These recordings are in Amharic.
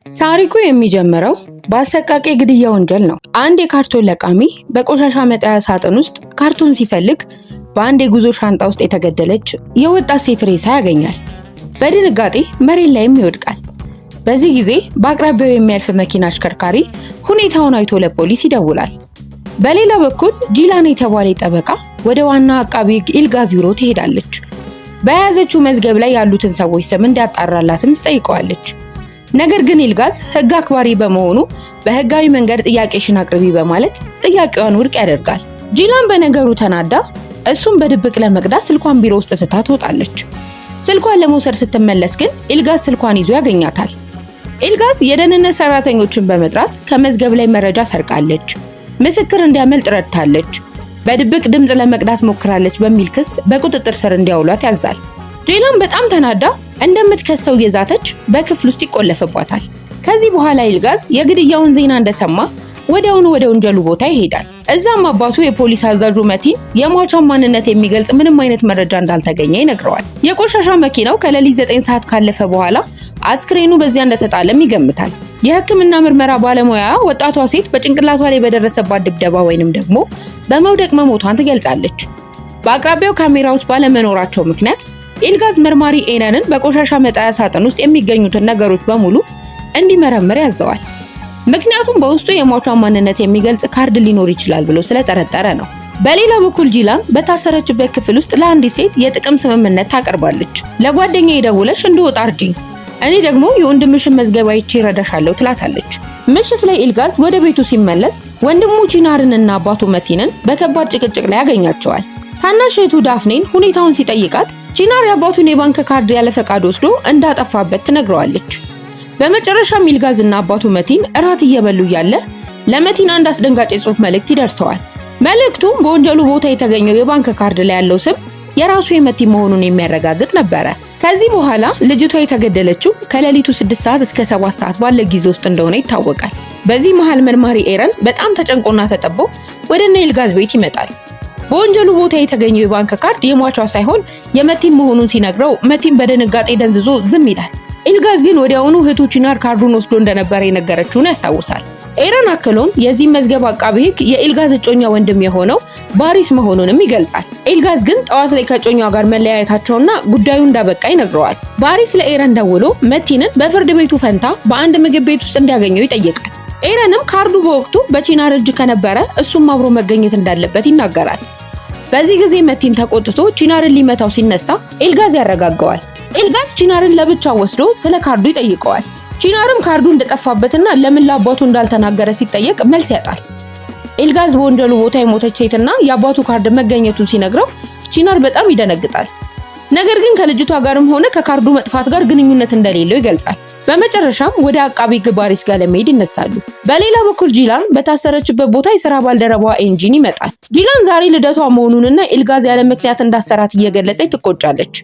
ታሪኩ የሚጀምረው በአሰቃቂ ግድያ ወንጀል ነው። አንድ የካርቶን ለቃሚ በቆሻሻ መጣያ ሳጥን ውስጥ ካርቶን ሲፈልግ በአንድ የጉዞ ሻንጣ ውስጥ የተገደለች የወጣት ሴት ሬሳ ያገኛል። በድንጋጤ መሬት ላይም ይወድቃል። በዚህ ጊዜ በአቅራቢያው የሚያልፍ መኪና አሽከርካሪ ሁኔታውን አይቶ ለፖሊስ ይደውላል። በሌላ በኩል ጂላን የተባለ ጠበቃ ወደ ዋና አቃቢ ሕግ ኢልጋዝ ቢሮ ትሄዳለች። በያዘችው መዝገብ ላይ ያሉትን ሰዎች ስም እንዲያጣራላትም ትጠይቀዋለች። ነገር ግን ኢልጋዝ ሕግ አክባሪ በመሆኑ በሕጋዊ መንገድ ጥያቄሽን አቅርቢ በማለት ጥያቄዋን ውድቅ ያደርጋል። ጂላን በነገሩ ተናዳ እሱን በድብቅ ለመቅዳት ስልኳን ቢሮ ውስጥ ትታ ትወጣለች። ስልኳን ለመውሰድ ስትመለስ ግን ኢልጋዝ ስልኳን ይዞ ያገኛታል። ኢልጋዝ የደህንነት ሰራተኞችን በመጥራት ከመዝገብ ላይ መረጃ ሰርቃለች፣ ምስክር እንዲያመልጥ ረድታለች፣ በድብቅ ድምፅ ለመቅዳት ሞክራለች በሚል ክስ በቁጥጥር ስር እንዲያውሏት ያዛል። ጄላን በጣም ተናዳ እንደምትከሰው እየዛተች በክፍል ውስጥ ይቆለፍባታል። ከዚህ በኋላ ኢልጋዝ የግድያውን ዜና እንደሰማ ወዲያውኑ ወደ ወንጀሉ ቦታ ይሄዳል። እዛም አባቱ የፖሊስ አዛዡ መቲን የሟቿን ማንነት የሚገልጽ ምንም አይነት መረጃ እንዳልተገኘ ይነግረዋል። የቆሻሻ መኪናው ከሌሊት 9 ሰዓት ካለፈ በኋላ አስክሬኑ በዚያ እንደተጣለም ይገምታል። የሕክምና ምርመራ ባለሙያ ወጣቷ ሴት በጭንቅላቷ ላይ በደረሰባት ድብደባ ወይንም ደግሞ በመውደቅ መሞቷን ትገልጻለች። በአቅራቢያው ካሜራዎች ባለመኖራቸው ምክንያት ኢልጋዝ መርማሪ ኤረንን በቆሻሻ መጣያ ሳጥን ውስጥ የሚገኙትን ነገሮች በሙሉ እንዲመረምር ያዘዋል። ምክንያቱም በውስጡ የሟቿን ማንነት የሚገልጽ ካርድ ሊኖር ይችላል ብሎ ስለጠረጠረ ነው። በሌላ በኩል ጂላን በታሰረችበት ክፍል ውስጥ ለአንዲት ሴት የጥቅም ስምምነት ታቀርባለች። ለጓደኛዬ ደውለሽ እንድወጣ እርጂኝ፣ እኔ ደግሞ የወንድምሽን መዝገብ አይቼ እረዳሻለሁ ትላታለች። ምሽት ላይ ኢልጋዝ ወደ ቤቱ ሲመለስ ወንድሙ ቺናርንና አባቱ መቲንን በከባድ ጭቅጭቅ ላይ ያገኛቸዋል። ታናሽ እህቱ ዳፍኔን ሁኔታውን ሲጠይቃት ቺናር የአባቱን የባንክ ካርድ ያለ ፈቃድ ወስዶ እንዳጠፋበት ትነግረዋለች። በመጨረሻም ኢልጋዝና አባቱ መቲን እራት እየበሉ እያለ ለመቲን አንድ አስደንጋጭ የጽሁፍ መልእክት ይደርሰዋል። መልእክቱም በወንጀሉ ቦታ የተገኘው የባንክ ካርድ ላይ ያለው ስም የራሱ የመቲን መሆኑን የሚያረጋግጥ ነበረ። ከዚህ በኋላ ልጅቷ የተገደለችው ከሌሊቱ 6 ሰዓት እስከ 7 ሰዓት ባለ ጊዜ ውስጥ እንደሆነ ይታወቃል። በዚህ መሃል መርማሪ ኤረን በጣም ተጨንቆና ተጠቦ ወደ እነ ኢልጋዝ ቤት ይመጣል። በወንጀሉ ቦታ የተገኘው የባንክ ካርድ የሟቿ ሳይሆን የመቲን መሆኑን ሲነግረው መቲን በድንጋጤ ደንዝዞ ዝም ይላል። ኢልጋዝ ግን ወዲያውኑ እህቱ ቺናር ካርዱን ወስዶ እንደነበረ የነገረችውን ያስታውሳል። ኤረን አክሎም የዚህ መዝገብ አቃቢ ሕግ የኢልጋዝ እጮኛ ወንድም የሆነው ባሪስ መሆኑንም ይገልጻል። ኢልጋዝ ግን ጠዋት ላይ ከእጮኛዋ ጋር መለያየታቸውና ጉዳዩ እንዳበቃ ይነግረዋል። ባሪስ ለኤረን ደውሎ መቲንን በፍርድ ቤቱ ፈንታ በአንድ ምግብ ቤት ውስጥ እንዲያገኘው ይጠይቃል። ኤረንም ካርዱ በወቅቱ በቺናር እጅ ከነበረ እሱም አብሮ መገኘት እንዳለበት ይናገራል። በዚህ ጊዜ መቲን ተቆጥቶ ቺናርን ሊመታው ሲነሳ ኢልጋዝ ያረጋጋዋል። ኢልጋዝ ቺናርን ለብቻው ወስዶ ስለ ካርዱ ይጠይቀዋል። ቺናርም ካርዱ እንደጠፋበትና ለምን ለአባቱ እንዳልተናገረ ሲጠየቅ መልስ ያጣል። ኢልጋዝ በወንጀሉ ቦታ የሞተች ሴትና የአባቱ ካርድ መገኘቱን ሲነግረው ቺናር በጣም ይደነግጣል። ነገር ግን ከልጅቷ ጋርም ሆነ ከካርዱ መጥፋት ጋር ግንኙነት እንደሌለው ይገልጻል። በመጨረሻም ወደ አቃቢ ሕግ ባሪስ ጋር ለመሄድ ይነሳሉ። በሌላ በኩል ጂላን በታሰረችበት ቦታ የስራ ባልደረባዋ ኤንጂን ይመጣል። ጂላን ዛሬ ልደቷ መሆኑንና ኢልጋዝ ያለ ምክንያት እንዳሰራት እየገለጸች ትቆጫለች።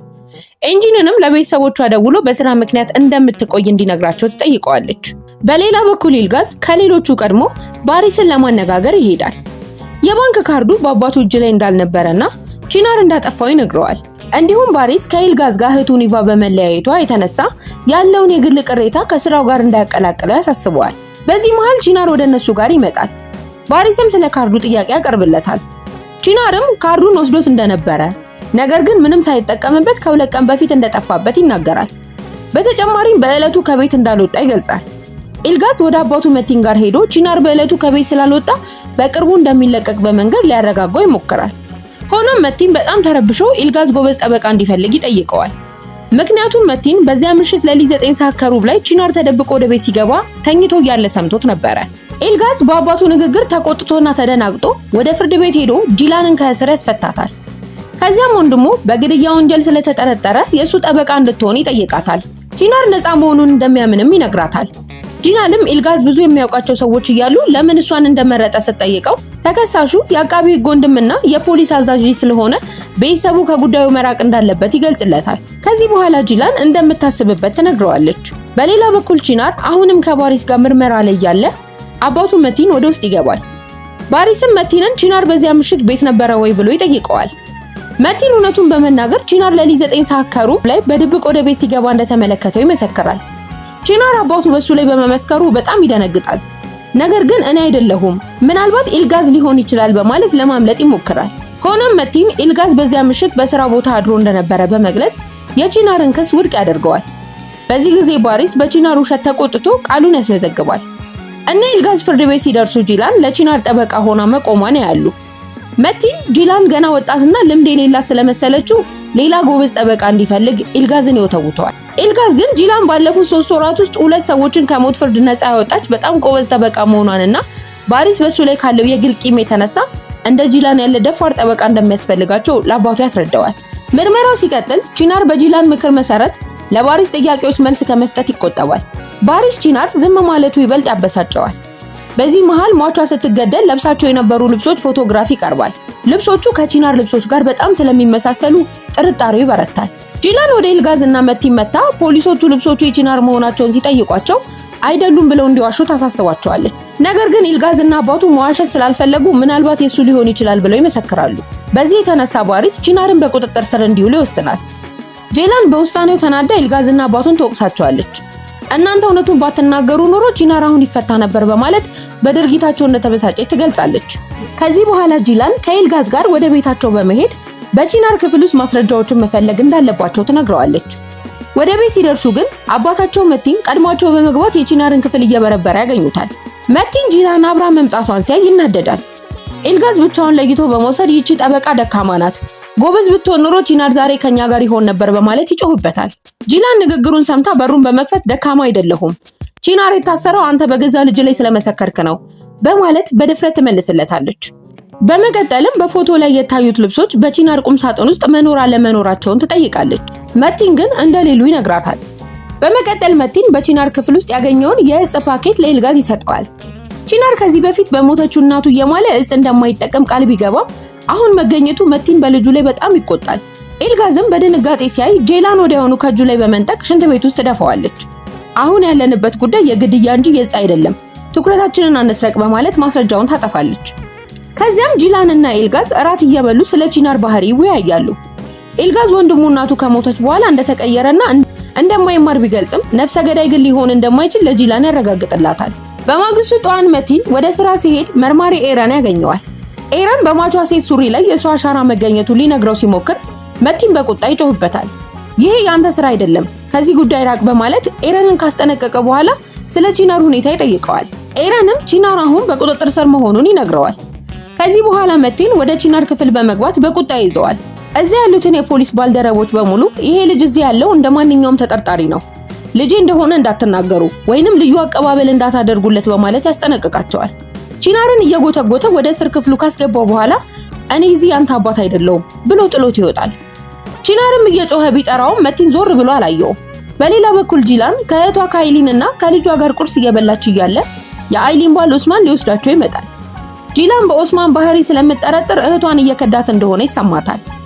ኤንጂንንም ለቤተሰቦቿ ደውሎ በስራ ምክንያት እንደምትቆይ እንዲነግራቸው ትጠይቀዋለች። በሌላ በኩል ኢልጋዝ ከሌሎቹ ቀድሞ ባሪስን ለማነጋገር ይሄዳል። የባንክ ካርዱ በአባቱ እጅ ላይ እንዳልነበረና ቺናር እንዳጠፋው ይነግረዋል። እንዲሁም ባሪስ ከኢልጋዝ ጋር እህቱ ኒቫ በመለያየቷ የተነሳ ያለውን የግል ቅሬታ ከስራው ጋር እንዳያቀላቅለው ያሳስበዋል። በዚህ መሃል ቺናር ወደ እነሱ ጋር ይመጣል። ባሪስም ስለ ካርዱ ጥያቄ ያቀርብለታል። ቺናርም ካርዱን ወስዶት እንደነበረ ነገር ግን ምንም ሳይጠቀምበት ከ2 ቀን በፊት እንደጠፋበት ይናገራል። በተጨማሪም በዕለቱ ከቤት እንዳልወጣ ይገልጻል። ኢልጋዝ ወደ አባቱ መቲን ጋር ሄዶ ቺናር በዕለቱ ከቤት ስላልወጣ በቅርቡ እንደሚለቀቅ በመንገር ሊያረጋጋው ይሞክራል። ሆኖም መቲን በጣም ተረብሾ ኢልጋዝ ጎበዝ ጠበቃ እንዲፈልግ ይጠይቀዋል። ምክንያቱም መቲን በዚያ ምሽት ሌሊት 9 ሰዓት ከሩብ ላይ ቺናር ተደብቆ ወደ ቤት ሲገባ ተኝቶ እያለ ሰምቶት ነበረ። ኢልጋዝ በአባቱ ንግግር ተቆጥቶና ተደናግጦ ወደ ፍርድ ቤት ሄዶ ጂላንን ከእስር ያስፈታታል። ከዚያም ወንድሙ በግድያ ወንጀል ስለተጠረጠረ የእሱ ጠበቃ እንድትሆን ይጠይቃታል። ቺናር ነፃ መሆኑን እንደሚያምንም ይነግራታል። ጂናልም ኢልጋዝ ብዙ የሚያውቃቸው ሰዎች እያሉ ለምን እሷን እንደመረጠ ስትጠይቀው ተከሳሹ የአቃቢ ሕግ ወንድምና የፖሊስ አዛዥ ስለሆነ ቤተሰቡ ከጉዳዩ መራቅ እንዳለበት ይገልጽለታል። ከዚህ በኋላ ጂላን እንደምታስብበት ትነግረዋለች። በሌላ በኩል ቺናር አሁንም ከባሪስ ጋር ምርመራ ላይ እያለ አባቱ መቲን ወደ ውስጥ ይገባል። ባሪስም መቲንን ቺናር በዚያ ምሽት ቤት ነበረ ወይ ብሎ ይጠይቀዋል። መቲን እውነቱን በመናገር ቺናር ለሊት 9 ሰዓት ከሩብ ላይ በድብቅ ወደ ቤት ሲገባ እንደተመለከተው ይመሰክራል። ቺናር አባቱ በሱ ላይ በመመስከሩ በጣም ይደነግጣል። ነገር ግን እኔ አይደለሁም፣ ምናልባት ኢልጋዝ ሊሆን ይችላል በማለት ለማምለጥ ይሞክራል። ሆኖም መቲን ኢልጋዝ በዚያ ምሽት በስራ ቦታ አድሮ እንደነበረ በመግለጽ የቺናርን ክስ ውድቅ ያደርገዋል። በዚህ ጊዜ ባሪስ በቺናር ውሸት ተቆጥቶ ቃሉን ያስመዘግባል። እነ ኢልጋዝ ፍርድ ቤት ሲደርሱ ጂላን ለቺናር ጠበቃ ሆና መቆሟን ያያሉ። መቲን ጂላን ገና ወጣትና ልምድ የሌላት ስለመሰለችው ሌላ ጎበዝ ጠበቃ እንዲፈልግ ኢልጋዝን ይወተውተዋል። ኢልጋዝ ግን ጂላን ባለፉት 3 ወራት ውስጥ ሁለት ሰዎችን ከሞት ፍርድ ነፃ ያወጣች በጣም ጎበዝ ጠበቃ መሆኗንና ባሪስ በሱ ላይ ካለው የግል ቂም የተነሳ እንደ ጂላን ያለ ደፋር ጠበቃ እንደሚያስፈልጋቸው ለአባቱ ያስረዳዋል። ምርመራው ሲቀጥል ቺናር በጂላን ምክር መሰረት ለባሪስ ጥያቄዎች መልስ ከመስጠት ይቆጠባል። ባሪስ ቺናር ዝም ማለቱ ይበልጥ ያበሳጨዋል። በዚህ መሃል ሟቿ ስትገደል ለብሳቸው የነበሩ ልብሶች ፎቶግራፍ ይቀርባል። ልብሶቹ ከቺናር ልብሶች ጋር በጣም ስለሚመሳሰሉ ጥርጣሬው ይበረታል። ጂላን ወደ ኢልጋዝ እና መቲን መጥታ ፖሊሶቹ ልብሶቹ የቺናር መሆናቸውን ሲጠይቋቸው አይደሉም ብለው እንዲዋሹ ታሳስባቸዋለች። ነገር ግን ኢልጋዝ እና አባቱ መዋሸት ስላልፈለጉ ምናልባት የሱ ሊሆን ይችላል ብለው ይመሰክራሉ። በዚህ የተነሳ ባሪስ ቺናርን በቁጥጥር ስር እንዲውል ይወስናል። ጄላን በውሳኔው ተናዳ ኢልጋዝና አባቱን ትወቅሳቸዋለች። እናንተ እውነቱን ባትናገሩ ኖሮ ቺናር አሁን ይፈታ ነበር በማለት በድርጊታቸው እንደተበሳጨች ትገልጻለች። ከዚህ በኋላ ጂላን ከኢልጋዝ ጋር ወደ ቤታቸው በመሄድ በቺናር ክፍል ውስጥ ማስረጃዎችን መፈለግ እንዳለባቸው ትነግረዋለች። ወደ ቤት ሲደርሱ ግን አባታቸው መቲን ቀድሟቸው በመግባት የቺናርን ክፍል እየበረበረ ያገኙታል። መቲን ጂላን አብራ መምጣቷን ሲያይ ይናደዳል። ኢልጋዝ ብቻውን ለይቶ በመውሰድ ይቺ ጠበቃ ደካማ ናት፣ ጎበዝ ብትሆን ኖሮ ቺናር ዛሬ ከኛ ጋር ይሆን ነበር በማለት ይጮህበታል። ጂላን ንግግሩን ሰምታ በሩን በመክፈት ደካማ አይደለሁም፣ ቺናር የታሰረው አንተ በገዛ ልጅህ ላይ ስለመሰከርክ ነው በማለት በድፍረት ትመልስለታለች። በመቀጠልም በፎቶ ላይ የታዩት ልብሶች በቺናር ቁም ሳጥን ውስጥ መኖር አለመኖራቸውን ትጠይቃለች። መቲን ግን እንደሌሉ ይነግራታል። በመቀጠል መቲን በቺናር ክፍል ውስጥ ያገኘውን የእጽ ፓኬት ለኢልጋዝ ይሰጠዋል። ቺናር ከዚህ በፊት በሞተችው እናቱ እየማለ እጽ እንደማይጠቀም ቃል ቢገባም አሁን መገኘቱ መቲን በልጁ ላይ በጣም ይቆጣል። ኢልጋዝም በድንጋጤ ሲያይ ጄላን ወዲያውኑ ከእጁ ላይ በመንጠቅ ሽንት ቤት ውስጥ ትደፋዋለች። አሁን ያለንበት ጉዳይ የግድያ እንጂ የእጽ አይደለም፣ ትኩረታችንን አንስረቅ በማለት ማስረጃውን ታጠፋለች። ከዚያም ጂላን እና ኢልጋዝ እራት እየበሉ ስለ ቺናር ባህሪ ይወያያሉ። ኢልጋዝ ወንድሙ እናቱ ከሞተች በኋላ እንደተቀየረና እንደማይማር ቢገልጽም ነፍሰ ገዳይ ግን ሊሆን እንደማይችል ለጂላን ያረጋግጥላታል። በማግስቱ ጠዋት መቲን ወደ ስራ ሲሄድ መርማሪ ኤረን ያገኘዋል። ኤረን በሟቿ ሴት ሱሪ ላይ የእሷ አሻራ መገኘቱ ሊነግረው ሲሞክር መቲን በቁጣ ይጮህበታል። ይሄ የአንተ ስራ አይደለም፣ ከዚህ ጉዳይ ራቅ በማለት ኤረንን ካስጠነቀቀ በኋላ ስለ ቺናር ሁኔታ ይጠይቀዋል። ኤረንም ቺናር አሁን በቁጥጥር ስር መሆኑን ይነግረዋል። ከዚህ በኋላ መቲን ወደ ቺናር ክፍል በመግባት በቁጣ ይዘዋል። እዚያ ያሉትን የፖሊስ ባልደረቦች በሙሉ ይሄ ልጅ እዚህ ያለው እንደ ማንኛውም ተጠርጣሪ ነው፣ ልጄ እንደሆነ እንዳትናገሩ ወይንም ልዩ አቀባበል እንዳታደርጉለት በማለት ያስጠነቅቃቸዋል። ቺናርን እየጎተጎተ ወደ እስር ክፍሉ ካስገባው በኋላ እኔ እዚህ ያንተ አባት አይደለሁም ብሎ ጥሎት ይወጣል። ቺናርም እየጮኸ ቢጠራውም መቲን ዞር ብሎ አላየውም። በሌላ በኩል ጂላን ከእህቷ ከአይሊን እና ከልጇ ጋር ቁርስ እየበላች እያለ የአይሊን ባል ኦስማን ሊወስዳቸው ይመጣል። ጂላን በኦስማን ባህሪ ስለምትጠረጥር እህቷን እየከዳት እንደሆነ ይሰማታል።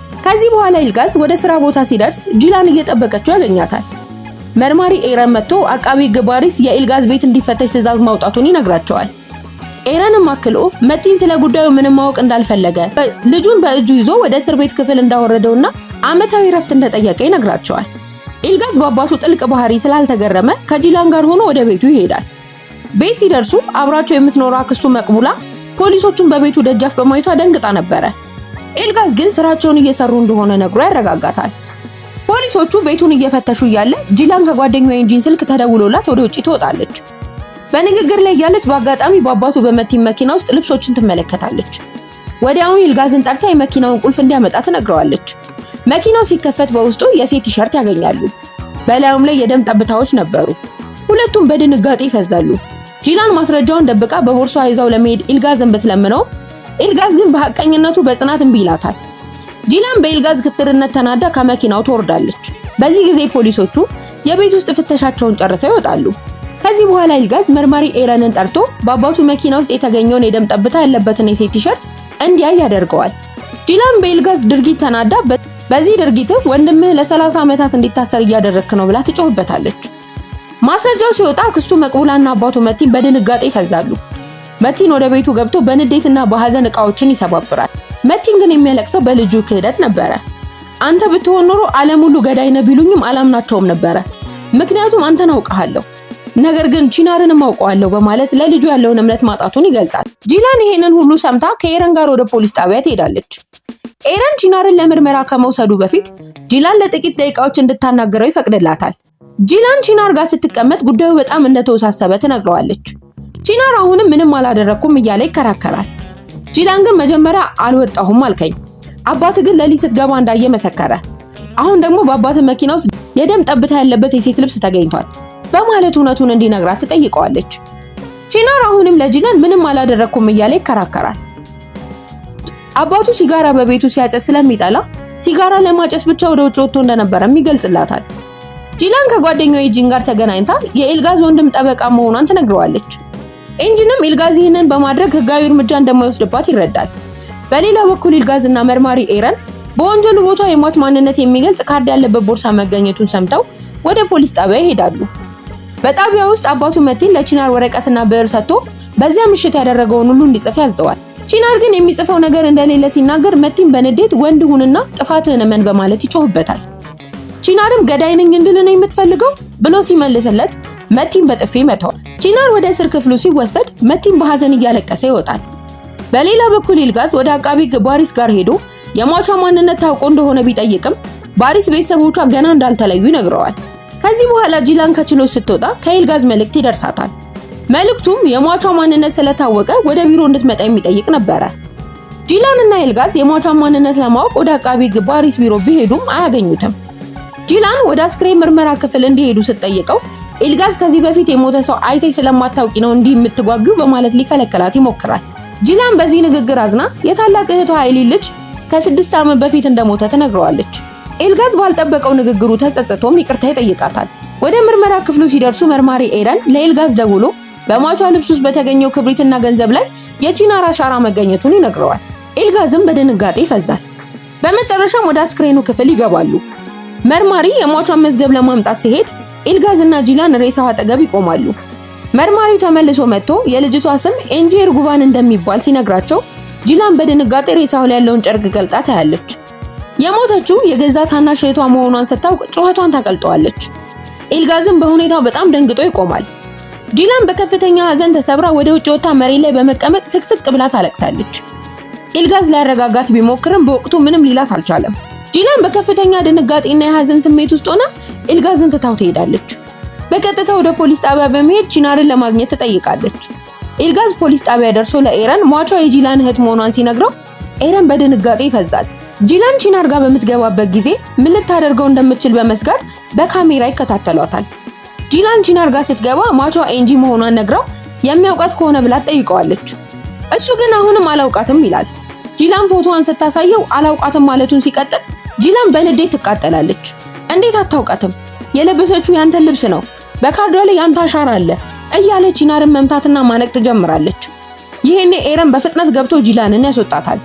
ከዚህ በኋላ ኢልጋዝ ወደ ስራ ቦታ ሲደርስ ጂላን እየጠበቀችው ያገኛታል። መርማሪ ኤረን መጥቶ አቃቢ ሕግ ባሪስ የኢልጋዝ ቤት እንዲፈተሽ ትዕዛዝ ማውጣቱን ይነግራቸዋል። ኤረንም አክሎ መቲን ስለ ጉዳዩ ምንም ማወቅ እንዳልፈለገ ልጁን በእጁ ይዞ ወደ እስር ቤት ክፍል እንዳወረደውና ዓመታዊ ረፍት እንደጠየቀ ይነግራቸዋል። ኢልጋዝ በአባቱ ጥልቅ ባህሪ ስላልተገረመ ከጂላን ጋር ሆኖ ወደ ቤቱ ይሄዳል። ቤት ሲደርሱ አብራቸው የምትኖረው አክስቱ መቅቡላ ፖሊሶቹን በቤቱ ደጃፍ በማየቷ ደንግጣ ነበረ። ኤልጋዝ ግን ስራቸውን እየሰሩ እንደሆነ ነግሮ ያረጋጋታል። ፖሊሶቹ ቤቱን እየፈተሹ እያለ ጂላን ከጓደኛዋ ኤንጂን ስልክ ተደውሎላት ወደ ውጭ ትወጣለች። በንግግር ላይ እያለች በአጋጣሚ በአባቱ በመቲን መኪና ውስጥ ልብሶችን ትመለከታለች። ወዲያውኑ ኢልጋዝን ጠርታ የመኪናውን ቁልፍ እንዲያመጣ ትነግረዋለች። መኪናው ሲከፈት በውስጡ የሴት ቲሸርት ያገኛሉ። በላዩም ላይ የደም ጠብታዎች ነበሩ። ሁለቱም በድንጋጤ ይፈዛሉ። ጂላን ማስረጃውን ደብቃ በቦርሷ ይዛው ለመሄድ ኢልጋዝን ብትለምነው ኢልጋዝ ግን በሐቀኝነቱ በጽናት እምቢ ይላታል። ጂላን በኢልጋዝ ግትርነት ተናዳ ከመኪናው ትወርዳለች። በዚህ ጊዜ ፖሊሶቹ የቤት ውስጥ ፍተሻቸውን ጨርሰው ይወጣሉ። ከዚህ በኋላ ኢልጋዝ መርማሪ ኤረንን ጠርቶ በአባቱ መኪና ውስጥ የተገኘውን የደም ጠብታ ያለበትን የሴት ቲሸርት እንዲያይ ያደርገዋል። ጂላን በኢልጋዝ ድርጊት ተናዳ በዚህ ድርጊት ወንድምህ ለ30 ዓመታት እንዲታሰር እያደረግክ ነው ብላ ትጮህበታለች። ማስረጃው ሲወጣ አክስቱ መቅቡላና አባቱ መቲን በድንጋጤ ይፈዛሉ። መቲን ወደ ቤቱ ገብቶ በንዴትና በሀዘን እቃዎችን ይሰባብራል። መቲን ግን የሚያለቅሰው በልጁ ክህደት ነበረ። አንተ ብትሆን ኖሮ ዓለም ሁሉ ገዳይ ነህ ቢሉኝም አላምናቸውም ነበረ። ምክንያቱም አንተን አውቅሃለሁ። ነገር ግን ቺናርንም አውቀዋለሁ በማለት ለልጁ ያለውን እምነት ማጣቱን ይገልጻል። ጂላን ይሄንን ሁሉ ሰምታ ከኤረን ጋር ወደ ፖሊስ ጣቢያ ትሄዳለች። ኤረን ቺናርን ለምርመራ ከመውሰዱ በፊት ጂላን ለጥቂት ደቂቃዎች እንድታናግረው ይፈቅድላታል። ጂላን ቺናር ጋር ስትቀመጥ ጉዳዩ በጣም እንደተወሳሰበ ትነግረዋለች። ቺናር አሁንም ምንም አላደረኩም እያለ ይከራከራል። ጂላን ግን መጀመሪያ አልወጣሁም አልከኝ፣ አባት ግን ለሊት ስትገባ እንዳየ መሰከረ። አሁን ደግሞ በአባት መኪና ውስጥ የደም ጠብታ ያለበት የሴት ልብስ ተገኝቷል በማለት እውነቱን እንዲነግራት ትጠይቀዋለች። ቺናር አሁንም ለጂላን ምንም አላደረኩም እያለ ይከራከራል። አባቱ ሲጋራ በቤቱ ሲያጨስ ስለሚጠላ ሲጋራ ለማጨስ ብቻ ወደ ውጭ ወጥቶ እንደነበረም ይገልጽላታል። ጂላን ከጓደኛው ኤንጂን ጋር ተገናኝታ የኢልጋዝ ወንድም ጠበቃ መሆኗን ትነግረዋለች። ኤንጂንም ኢልጋዝ ይህንን በማድረግ ህጋዊ እርምጃ እንደማይወስድባት ይረዳል። በሌላ በኩል ኢልጋዝ እና መርማሪ ኤረን በወንጀሉ ቦታ የሟች ማንነት የሚገልጽ ካርድ ያለበት ቦርሳ መገኘቱን ሰምተው ወደ ፖሊስ ጣቢያ ይሄዳሉ። በጣቢያ ውስጥ አባቱ መቲን ለቺናር ወረቀትና ብዕር ሰጥቶ በዚያ ምሽት ያደረገውን ሁሉ እንዲጽፍ ያዘዋል። ቺናር ግን የሚጽፈው ነገር እንደሌለ ሲናገር መቲን በንዴት ወንድ ሁንና ጥፋትህን እመን በማለት ይጮህበታል። ቺናርም ገዳይ ነኝ እንድል ነው የምትፈልገው ብሎ ሲመልስለት መቲን በጥፊ መተዋል። ቺናር ወደ እስር ክፍሉ ሲወሰድ መቲን በሀዘን እያለቀሰ ይወጣል። በሌላ በኩል ኢልጋዝ ወደ አቃቢ ሕግ ባሪስ ጋር ሄዶ የሟቿ ማንነት ታውቆ እንደሆነ ቢጠይቅም ባሪስ ቤተሰቦቿ ገና እንዳልተለዩ ይነግረዋል። ከዚህ በኋላ ጂላን ከችሎት ስትወጣ ከኢልጋዝ መልእክት ይደርሳታል። መልእክቱም የሟቿ ማንነት ስለታወቀ ወደ ቢሮ እንድትመጣ የሚጠይቅ ነበረ። ጂላን እና ኢልጋዝ የሟቿን ማንነት ለማወቅ ወደ አቃቢ ሕግ ባሪስ ቢሮ ቢሄዱም አያገኙትም። ጂላን ወደ አስክሬን ምርመራ ክፍል እንዲሄዱ ስትጠይቀው ኢልጋዝ ከዚህ በፊት የሞተ ሰው አይተሽ ስለማታውቂ ነው እንዲህ የምትጓጊው በማለት ሊከለከላት ይሞክራል። ጂላን በዚህ ንግግር አዝና የታላቅ እህቷ ኃይሊ ልጅ ከ6 ዓመት በፊት እንደሞተ ትነግረዋለች። ኢልጋዝ ባልጠበቀው ንግግሩ ተጸጽቶም ይቅርታ ይጠይቃታል። ወደ ምርመራ ክፍሉ ሲደርሱ መርማሪ ኤረን ለኢልጋዝ ደውሎ በሟቿ ልብስ ውስጥ በተገኘው ክብሪትና ገንዘብ ላይ የቺናር አሻራ መገኘቱን ይነግረዋል። ኢልጋዝም በድንጋጤ ይፈዛል። በመጨረሻም ወደ አስክሬኑ ክፍል ይገባሉ። መርማሪ የሟቿን መዝገብ ለማምጣት ሲሄድ ኢልጋዝ እና ጂላን ሬሳው አጠገብ ይቆማሉ። መርማሪው ተመልሶ መጥቶ የልጅቷ ስም ኤንጂ ኤርጉቫን እንደሚባል ሲነግራቸው ጂላን በድንጋጤ ሬሳው ላይ ያለውን ጨርቅ ገልጣ ታያለች። የሞተችው የገዛ ታናሽ እህቷ መሆኗን ስታውቅ ጩኸቷን ታቀልጠዋለች። ኢልጋዝም በሁኔታው በጣም ደንግጦ ይቆማል። ጂላን በከፍተኛ ሐዘን ተሰብራ ወደ ውጭ ወጥታ መሬት ላይ በመቀመጥ ስቅስቅ ብላ ታለቅሳለች። ኢልጋዝ ሊያረጋጋት ቢሞክርም በወቅቱ ምንም ሊላት አልቻለም። ጂላን በከፍተኛ ድንጋጤና የሐዘን ስሜት ውስጥ ሆና ኢልጋዝን ትታው ትሄዳለች። በቀጥታ ወደ ፖሊስ ጣቢያ በመሄድ ቺናርን ለማግኘት ትጠይቃለች። ኢልጋዝ ፖሊስ ጣቢያ ደርሶ ለኤረን ሟቿ የጂላን እህት መሆኗን ሲነግረው ኤረን በድንጋጤ ይፈዛል። ጂላን ቺናር ጋር በምትገባበት ጊዜ ምን ልታደርገው እንደምትችል በመስጋት በካሜራ ይከታተሏታል። ጂላን ቺናር ጋር ስትገባ ሟቿ ኤንጂ መሆኗን ነግራው የሚያውቃት ከሆነ ብላ ጠይቀዋለች። እሱ ግን አሁንም አላውቃትም ይላል። ጂላን ፎቶዋን ስታሳየው አላውቃትም ማለቱን ሲቀጥል ጂላን በንዴት ትቃጠላለች። እንዴት አታውቃትም? የለበሰችው ያንተን ልብስ ነው፣ በካርዷ ላይ ያንተ አሻራ አለ እያለች ቺናርን መምታትና ማነቅ ትጀምራለች። ይሄኔ ኤረን በፍጥነት ገብቶ ጂላንን ያስወጣታል።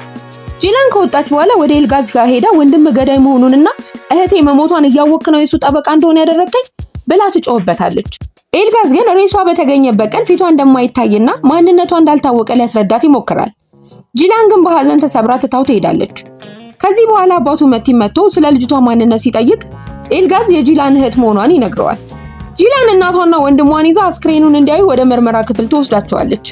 ጂላን ከወጣች በኋላ ወደ ኤልጋዝ ጋር ሄዳ ወንድም ገዳይ መሆኑንና እህቴ መሞቷን እያወክ ነው የሱ ጠበቃ እንደሆነ ያደረግከኝ ብላ ትጮህበታለች። ኤልጋዝ ግን ሬሷ በተገኘበት ቀን ፊቷ እንደማይታይና ማንነቷ እንዳልታወቀ ሊያስረዳት ይሞክራል። ጂላን ግን በሀዘን ተሰብራ ትታው ትሄዳለች። ከዚህ በኋላ አባቱ መቲ መጥቶ ስለ ልጅቷ ማንነት ሲጠይቅ ኤልጋዝ የጂላን እህት መሆኗን ይነግረዋል። ጂላን እናቷና ወንድሟን ይዛ አስክሬኑን እንዲያዩ ወደ ምርመራ ክፍል ትወስዳቸዋለች።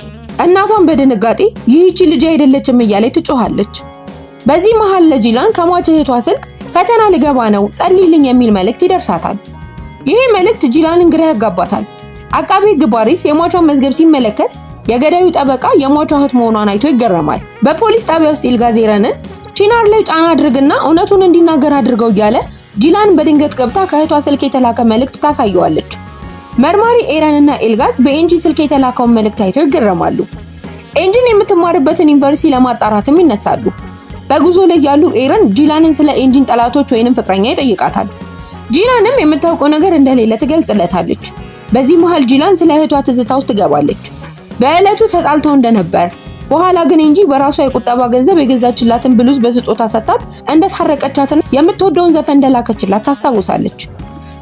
እናቷን በድንጋጤ ይህቺ ልጅ አይደለችም እያለች ትጮኻለች። በዚህ መሃል ለጂላን ከሟች እህቷ ስልክ ፈተና ልገባ ነው ጸልይልኝ የሚል መልእክት ይደርሳታል። ይሄ መልእክት ጂላንን ግራ ያጋባታል። አቃቤ ሕግ ባሪስ የሟቿን መዝገብ ሲመለከት የገዳዩ ጠበቃ የሟቿ እህት መሆኗን አይቶ ይገረማል። በፖሊስ ጣቢያ ውስጥ ኢልጋዝ ኤረንን ቺናር ላይ ጫና አድርግና እውነቱን እንዲናገር አድርገው እያለ ጂላን በድንገት ገብታ ከእህቷ ስልክ የተላከ መልእክት ታሳየዋለች። መርማሪ ኤረን እና ኤልጋዝ በኤንጂ ስልክ የተላከውን መልእክት አይተው ይገረማሉ። ኤንጂን የምትማርበትን ዩኒቨርሲቲ ለማጣራትም ይነሳሉ። በጉዞ ላይ ያሉ ኤረን ጂላንን ስለ ኤንጂን ጠላቶች ወይንም ፍቅረኛ ይጠይቃታል። ጂላንም የምታውቀው ነገር እንደሌለ ትገልጽለታለች። በዚህ መሃል ጂላን ስለ እህቷ ትዝታ ውስጥ ትገባለች። በዕለቱ ተጣልተው እንደነበር በኋላ ግን እንጂ በራሷ የቁጠባ ገንዘብ የገዛችላትን ብሉዝ በስጦታ ሰጣት እንደታረቀቻትና የምትወደውን ዘፈን እንደላከችላት ታስታውሳለች።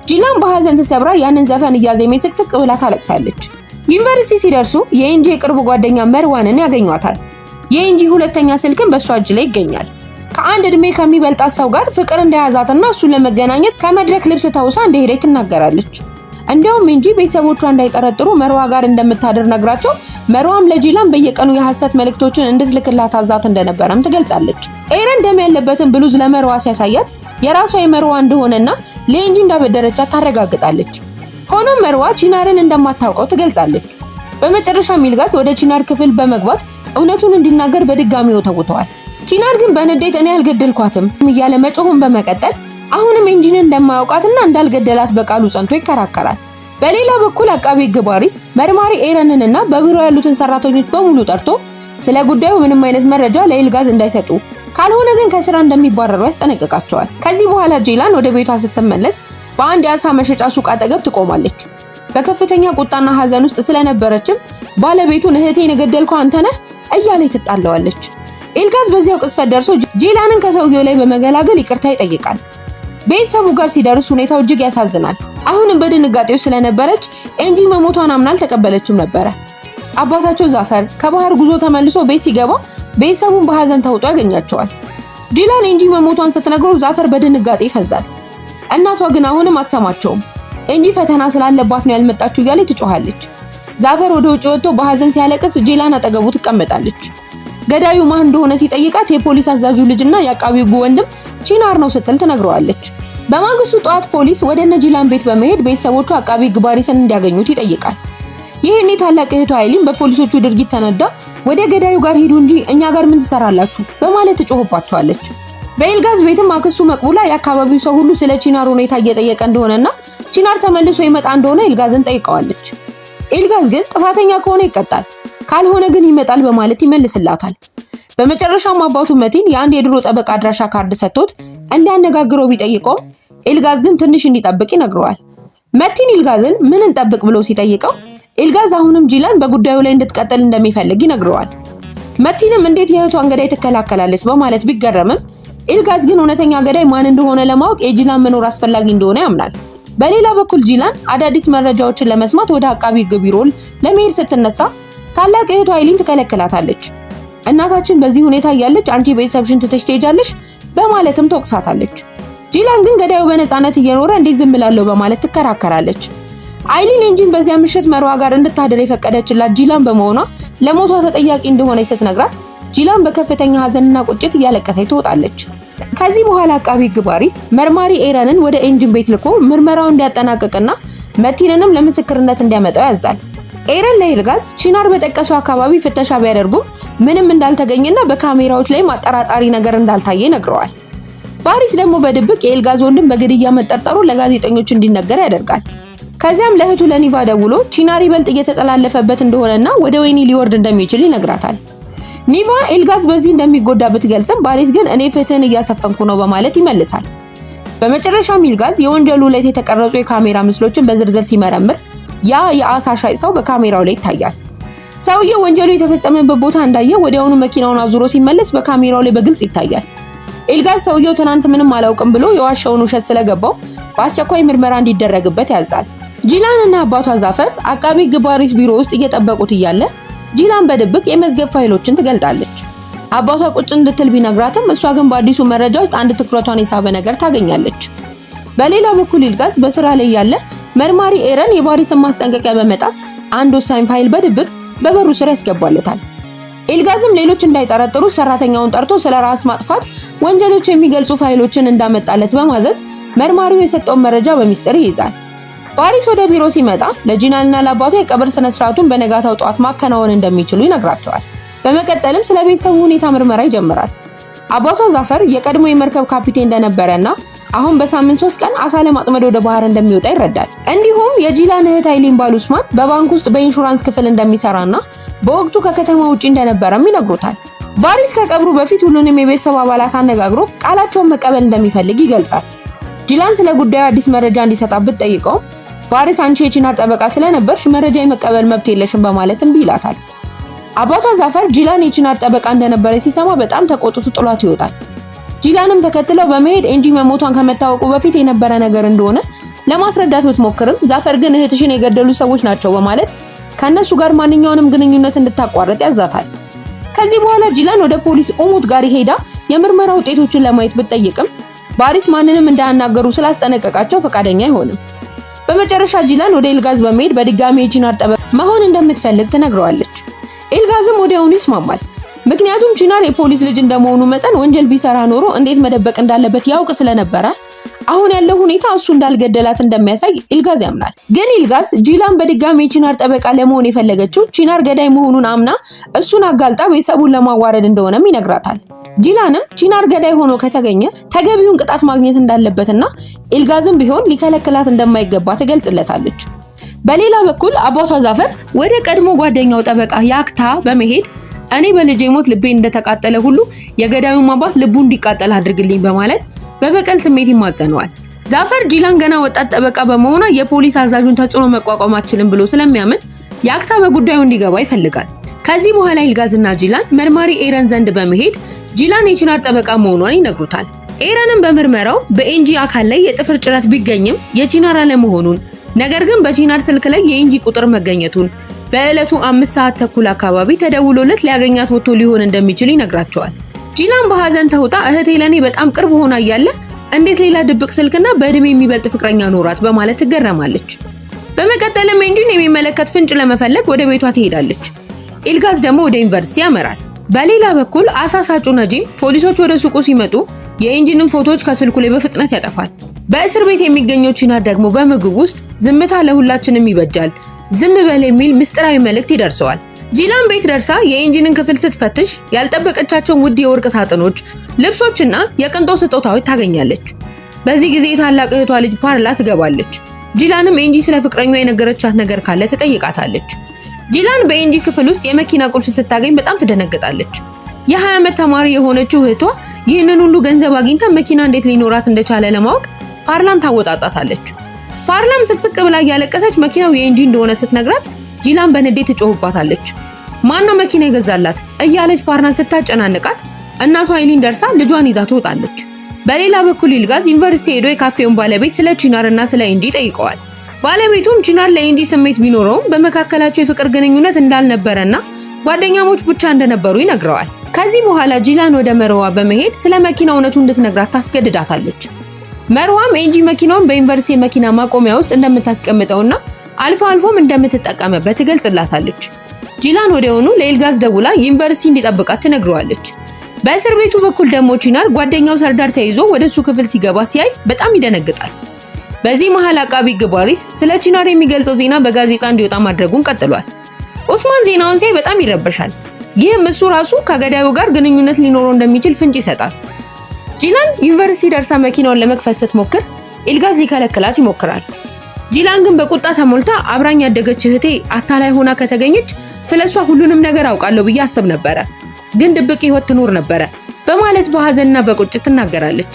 ጂላን በሀዘን ተሰብራ ያንን ዘፈን እያዜመች ስቅስቅ ብላ ታለቅሳለች። ዩኒቨርሲቲ ሲደርሱ የኤንጂ የቅርብ ጓደኛ መርዋንን ያገኟታል። የኤንጂ ሁለተኛ ስልክም በእሷ እጅ ላይ ይገኛል። ከአንድ እድሜ ከሚበልጣት ሰው ጋር ፍቅር እንደያዛትና እሱን ለመገናኘት ከመድረክ ልብስ ተውሳ እንደሄደች ትናገራለች። እንዲያውም ኤንጂ ቤተሰቦቿ እንዳይጠረጥሩ መርዋ ጋር እንደምታድር ነግራቸው መርዋም ለጂላን በየቀኑ የሐሰት መልእክቶችን እንድትልክላት አዛት እንደነበረም ትገልጻለች። ኤረን ደም ያለበትን ብሉዝ ለመርዋ ሲያሳያት የራሷ የመርዋ እንደሆነና ለኤንጂ እንዳበደረቻት ታረጋግጣለች። ሆኖም መርዋ ቺናርን እንደማታውቀው ትገልጻለች። በመጨረሻም ኢልጋዝ ወደ ቺናር ክፍል በመግባት እውነቱን እንዲናገር በድጋሚ ወተውተዋል። ቺናር ግን በንዴት እኔ አልገደልኳትም እያለ መጮሁን በመቀጠል አሁንም ኤንጂንን እንደማያውቃትና እንዳልገደላት በቃሉ ጸንቶ ይከራከራል። በሌላ በኩል አቃቤ ሕግ ባሪስ መርማሪ ኤረንንና በቢሮ ያሉትን ሰራተኞች በሙሉ ጠርቶ ስለ ጉዳዩ ምንም አይነት መረጃ ለኢልጋዝ እንዳይሰጡ ካልሆነ ግን ከስራ እንደሚባረሩ ያስጠነቅቃቸዋል። ከዚህ በኋላ ጄላን ወደ ቤቷ ስትመለስ በአንድ የአሳ መሸጫ ሱቅ አጠገብ ትቆማለች። በከፍተኛ ቁጣና ሀዘን ውስጥ ስለነበረችም ባለቤቱን እህቴን የገደልከው አንተ ነህ እያለች ትጣለዋለች። ኢልጋዝ በዚያው ቅጽበት ደርሶ ጄላንን ከሰውየው ላይ በመገላገል ይቅርታ ይጠይቃል። ቤተሰቡ ጋር ሲደርስ ሁኔታው እጅግ ያሳዝናል። አሁንም በድንጋጤው ስለነበረች ኤንጂ መሞቷን አምና አልተቀበለችም ነበረ። አባታቸው ዛፈር ከባህር ጉዞ ተመልሶ ቤት ሲገባ ቤተሰቡን በሀዘን ተውጦ ያገኛቸዋል። ጂላን ኤንጂ መሞቷን ስትነግረው ዛፈር በድንጋጤ ይፈዛል። እናቷ ግን አሁንም አትሰማቸውም። ኤንጂ ፈተና ስላለባት ነው ያልመጣችው እያለች ትጮኻለች። ዛፈር ወደ ውጭ ወጥቶ በሀዘን ሲያለቅስ ጂላን አጠገቡ ትቀመጣለች። ገዳዩ ማን እንደሆነ ሲጠይቃት የፖሊስ አዛዡ ልጅና የአቃቢ ሕጉ ወንድም ቺናር ነው ስትል ትነግረዋለች። በማግስቱ ጠዋት ፖሊስ ወደ እነ ጂላን ቤት በመሄድ ቤተሰቦቹ አቃቢ ሕግ ባሪስን እንዲያገኙት ይጠይቃል። ይህኔ ታላቅ እህቷ አይሊን በፖሊሶቹ ድርጊት ተነዳ ወደ ገዳዩ ጋር ሂዱ እንጂ እኛ ጋር ምን ትሰራላችሁ በማለት ትጮህባቸዋለች። በኢልጋዝ ቤትም አክስቱ መቅቡላ የአካባቢው ሰው ሁሉ ስለ ቺናር ሁኔታ እየጠየቀ እንደሆነና ቺናር ተመልሶ ይመጣ እንደሆነ ኢልጋዝን ጠይቀዋለች። ኢልጋዝ ግን ጥፋተኛ ከሆነ ይቀጣል፣ ካልሆነ ግን ይመጣል በማለት ይመልስላታል። በመጨረሻም አባቱ መቲን የአንድ የድሮ ጠበቃ አድራሻ ካርድ ሰጥቶት እንዲያነጋግረው ቢጠይቀውም ኢልጋዝ ግን ትንሽ እንዲጠብቅ ይነግረዋል። መቲን ኢልጋዝን ምን እንጠብቅ ብሎ ሲጠይቀው ኢልጋዝ አሁንም ጂላን በጉዳዩ ላይ እንድትቀጥል እንደሚፈልግ ይነግረዋል። መቲንም እንዴት የእህቷን ገዳይ ትከላከላለች በማለት ቢገረምም ኢልጋዝ ግን እውነተኛ ገዳይ ማን እንደሆነ ለማወቅ የጂላን መኖር አስፈላጊ እንደሆነ ያምናል። በሌላ በኩል ጂላን አዳዲስ መረጃዎችን ለመስማት ወደ አቃቢ ሕግ ቢሮ ለመሄድ ስትነሳ ታላቅ እህቷ አይሊን ትከለክላታለች። እናታችን በዚህ ሁኔታ እያለች አንቺ ቤተሰብሽን ትተሽ ትሄጃለሽ በማለትም ትወቅሳታለች። ጂላን ግን ገዳዩ በነፃነት እየኖረ እንዴት ዝም እላለሁ በማለት ትከራከራለች። አይሊን ኤንጂን በዚያ ምሽት መርዋ ጋር እንድታድር የፈቀደችላት ጂላን በመሆኗ ለሞቷ ተጠያቂ እንደሆነች ስትነግራት ጂላን በከፍተኛ ሀዘንና ቁጭት እያለቀሰች ትወጣለች። ከዚህ በኋላ አቃቢ ሕግ ባሪስ መርማሪ ኤረንን ወደ ኤንጂን ቤት ልኮ ምርመራውን እንዲያጠናቅቅና መቲንንም ለምስክርነት እንዲያመጣው ያዛል። ኤረን ለኢልጋዝ ቺናር በጠቀሰው አካባቢ ፍተሻ ቢያደርጉም ምንም እንዳልተገኘና በካሜራዎች ላይ አጠራጣሪ ነገር እንዳልታየ ይነግረዋል። ባሪስ ደግሞ በድብቅ የኢልጋዝ ወንድም በግድያ መጠርጠሩ ለጋዜጠኞች እንዲነገር ያደርጋል። ከዚያም ለእህቱ ለኒቫ ደውሎ ቺናር ይበልጥ እየተጠላለፈበት እንደሆነና ወደ ወህኒ ሊወርድ እንደሚችል ይነግራታል። ኒቫ ኢልጋዝ በዚህ እንደሚጎዳ ብትገልጽም ባሪስ ግን እኔ ፍትህን እያሰፈንኩ ነው በማለት ይመልሳል። በመጨረሻም ኢልጋዝ የወንጀሉ ዕለት የተቀረጹ የካሜራ ምስሎችን በዝርዝር ሲመረምር ያ የአሳ ሻጭ ሰው በካሜራው ላይ ይታያል። ሰውየው ወንጀሉ የተፈጸመበት ቦታ እንዳየ ወዲያውኑ መኪናውን አዙሮ ሲመለስ በካሜራው ላይ በግልጽ ይታያል። ኢልጋዝ ሰውየው ትናንት ምንም አላውቅም ብሎ የዋሸውን ውሸት ስለገባው በአስቸኳይ ምርመራ እንዲደረግበት ያዛል። ጂላን እና አባቷ ዛፈር አቃቢ ሕግ ባሪስ ቢሮ ውስጥ እየጠበቁት እያለ ጂላን በድብቅ የመዝገብ ፋይሎችን ትገልጣለች። አባቷ ቁጭ እንድትል ቢነግራትም እሷ ግን በአዲሱ መረጃ ውስጥ አንድ ትኩረቷን የሳበ ነገር ታገኛለች። በሌላ በኩል ኢልጋዝ በስራ ላይ ያለ መርማሪ ኤረን የባሪስን ማስጠንቀቂያ በመጣስ አንድ ወሳኝ ፋይል በድብቅ በበሩ ስር ያስገባለታል። ኢልጋዝም ሌሎች እንዳይጠረጥሩ ሰራተኛውን ጠርቶ ስለ ራስ ማጥፋት ወንጀሎች የሚገልጹ ፋይሎችን እንዳመጣለት በማዘዝ መርማሪው የሰጠውን መረጃ በሚስጥር ይይዛል። ባሪስ ወደ ቢሮ ሲመጣ ለጂናልና ለአባቱ የቀብር ስነ ስርዓቱን በነጋታው ጠዋት ማከናወን እንደሚችሉ ይነግራቸዋል። በመቀጠልም ስለ ቤተሰቡ ሁኔታ ምርመራ ይጀምራል። አባቷ ዛፈር የቀድሞ የመርከብ ካፒቴን እንደነበረና አሁን በሳምንት 3 ቀን አሳ ለማጥመድ ወደ ባህር እንደሚወጣ ይረዳል። እንዲሁም የጂላን እህት አይሊን ባል ኡስማን በባንክ ውስጥ በኢንሹራንስ ክፍል እንደሚሰራና በወቅቱ ከከተማ ውጪ እንደነበረም ይነግሩታል። ባሪስ ከቀብሩ በፊት ሁሉንም የቤተሰብ አባላት አነጋግሮ ቃላቸውን መቀበል እንደሚፈልግ ይገልጻል። ጂላን ስለ ጉዳዩ አዲስ መረጃ እንዲሰጣት ብትጠይቀውም ባሪስ አንቺ የቺናር ጠበቃ ስለነበርሽ መረጃ የመቀበል መብት የለሽም በማለት እምቢ ይላታል። አባቷ ዛፈር ጂላን የቺናር ጠበቃ እንደነበረ ሲሰማ በጣም ተቆጥቶ ጥሏት ይወጣል። ጂላንም ተከትለው በመሄድ ኤንጂ መሞቷን ከመታወቁ በፊት የነበረ ነገር እንደሆነ ለማስረዳት ብትሞክርም ዛፈር ግን እህትሽን የገደሉ ሰዎች ናቸው በማለት ከነሱ ጋር ማንኛውንም ግንኙነት እንድታቋርጥ ያዛታል። ከዚህ በኋላ ጂላን ወደ ፖሊስ ኡሙት ጋር ሄዳ የምርመራ ውጤቶችን ለማየት ብትጠይቅም ባሪስ ማንንም እንዳያናገሩ ስላስጠነቀቃቸው ፈቃደኛ አይሆንም። በመጨረሻ ጂላን ወደ ኤልጋዝ በመሄድ በድጋሚ የቺናር ጠበቃ መሆን እንደምትፈልግ ትነግረዋለች። ኤልጋዝም ወዲያውኑ ይስማማል። ምክንያቱም ቺናር የፖሊስ ልጅ እንደመሆኑ መጠን ወንጀል ቢሰራ ኖሮ እንዴት መደበቅ እንዳለበት ያውቅ ስለነበረ አሁን ያለው ሁኔታ እሱ እንዳልገደላት እንደሚያሳይ ኢልጋዝ ያምናል። ግን ኢልጋዝ ጂላን በድጋሚ የቺናር ጠበቃ ለመሆን የፈለገችው ቺናር ገዳይ መሆኑን አምና እሱን አጋልጣ ቤተሰቡን ለማዋረድ እንደሆነም ይነግራታል። ጂላንም ቺናር ገዳይ ሆኖ ከተገኘ ተገቢውን ቅጣት ማግኘት እንዳለበትና ኢልጋዝም ቢሆን ሊከለክላት እንደማይገባ ትገልጽለታለች። በሌላ በኩል አባቷ ዛፈር ወደ ቀድሞ ጓደኛው ጠበቃ ያክታ በመሄድ እኔ በልጄ ሞት ልቤ እንደተቃጠለ ሁሉ የገዳዩን አባት ልቡ እንዲቃጠል አድርግልኝ በማለት በበቀል ስሜት ይማጸነዋል። ዛፈር ጂላን ገና ወጣት ጠበቃ በመሆኗ የፖሊስ አዛዡን ተጽዕኖ መቋቋም አትችልም ብሎ ስለሚያምን ያክታ በጉዳዩ እንዲገባ ይፈልጋል። ከዚህ በኋላ ኢልጋዝና ጂላን መርማሪ ኤረን ዘንድ በመሄድ ጂላን የቺናር ጠበቃ መሆኗን ይነግሩታል። ኤረንም በምርመራው በኤንጂ አካል ላይ የጥፍር ጭረት ቢገኝም የቺናር አለመሆኑን ነገር ግን በቺናር ስልክ ላይ የኤንጂ ቁጥር መገኘቱን በዕለቱ 5:30 አካባቢ ተደውሎለት ሊያገኛት ወጥቶ ሊሆን እንደሚችል ይነግራቸዋል። ጂላን በሀዘን ተውጣ እህቴ ለኔ በጣም ቅርብ ሆና እያለ እንዴት ሌላ ድብቅ ስልክና በእድሜ የሚበልጥ ፍቅረኛ ኖራት በማለት ትገረማለች። በመቀጠልም ኤንጂን የሚመለከት ፍንጭ ለመፈለግ ወደ ቤቷ ትሄዳለች። ኢልጋዝ ደግሞ ወደ ዩኒቨርሲቲ ያመራል። በሌላ በኩል አሳሳጩ ነጂም ፖሊሶች ወደ ሱቁ ሲመጡ የኤንጂንን ፎቶዎች ከስልኩ ላይ በፍጥነት ያጠፋል። በእስር ቤት የሚገኘው ቺናር ደግሞ በምግብ ውስጥ ዝምታ ለሁላችንም ይበጃል፣ ዝም በል የሚል ምስጢራዊ መልእክት ይደርሰዋል። ጂላን ቤት ደርሳ የኤንጂንን ክፍል ስትፈትሽ ያልጠበቀቻቸውን ውድ የወርቅ ሳጥኖች፣ ልብሶችና የቅንጦት ስጦታዎች ታገኛለች። በዚህ ጊዜ የታላቅ እህቷ ልጅ ፓርላ ትገባለች። ጂላንም ኤንጂ ስለ ፍቅረኛዋ የነገረቻት ነገር ካለ ትጠይቃታለች። ጂላን በኤንጂ ክፍል ውስጥ የመኪና ቁልፍ ስታገኝ በጣም ትደነግጣለች። የ20 ዓመት ተማሪ የሆነችው እህቷ ይህንን ሁሉ ገንዘብ አግኝታ መኪና እንዴት ሊኖራት እንደቻለ ለማወቅ ፓርላን ታወጣጣታለች። ፓርላም ስቅስቅ ብላ እያለቀሰች መኪናው የኤንጂ እንደሆነ ስትነግራት ጂላን በንዴት ትጮህባታለች። ማነው መኪና የገዛላት እያለች ፓርላን ስታጨናንቃት እናቷ አይሊን ደርሳ ልጇን ይዛ ትወጣለች። በሌላ በኩል ኢልጋዝ ዩኒቨርሲቲ ሄዶ የካፌውን ባለቤት ስለ ቺናር እና ስለ ኤንጂ ጠይቀዋል። ባለቤቱም ቺናር ለኤንጂ ስሜት ቢኖረውም በመካከላቸው የፍቅር ግንኙነት እንዳልነበረና ጓደኛሞች ብቻ እንደነበሩ ይነግረዋል። ከዚህ በኋላ ጂላን ወደ መርዋ በመሄድ ስለ መኪና እውነቱ እንድትነግራት ታስገድዳታለች። መርዋም ኤንጂ መኪናውን በዩኒቨርሲቲ መኪና ማቆሚያ ውስጥ እንደምታስቀምጠውና አልፎ አልፎም እንደምትጠቀምበት ትገልጽላታለች። ጂላን ወዲያውኑ ለኢልጋዝ ደውላ ዩኒቨርሲቲ እንዲጠብቃት ትነግረዋለች። በእስር ቤቱ በኩል ደግሞ ቺናር ጓደኛው ሰርዳር ተይዞ ወደ እሱ ክፍል ሲገባ ሲያይ በጣም ይደነግጣል። በዚህ መሃል አቃቢ ሕግ ባሪስ ስለ ቺናር የሚገልጸው ዜና በጋዜጣ እንዲወጣ ማድረጉን ቀጥሏል። ኦስማን ዜናውን ሲያይ በጣም ይረበሻል። ይህም እሱ ራሱ ከገዳዩ ጋር ግንኙነት ሊኖረው እንደሚችል ፍንጭ ይሰጣል። ጂላን ዩኒቨርሲቲ ደርሳ መኪናውን ለመክፈት ስትሞክር ኢልጋዝ ሊከለክላት ይሞክራል። ጂላን ግን በቁጣ ተሞልታ አብራኝ ያደገች እህቴ አታላይ ሆና ከተገኘች ስለሷ ሁሉንም ነገር አውቃለሁ ብዬ አስብ ነበረ፣ ግን ድብቅ ህይወት ትኖር ነበረ በማለት በሀዘንና በቁጭት ትናገራለች።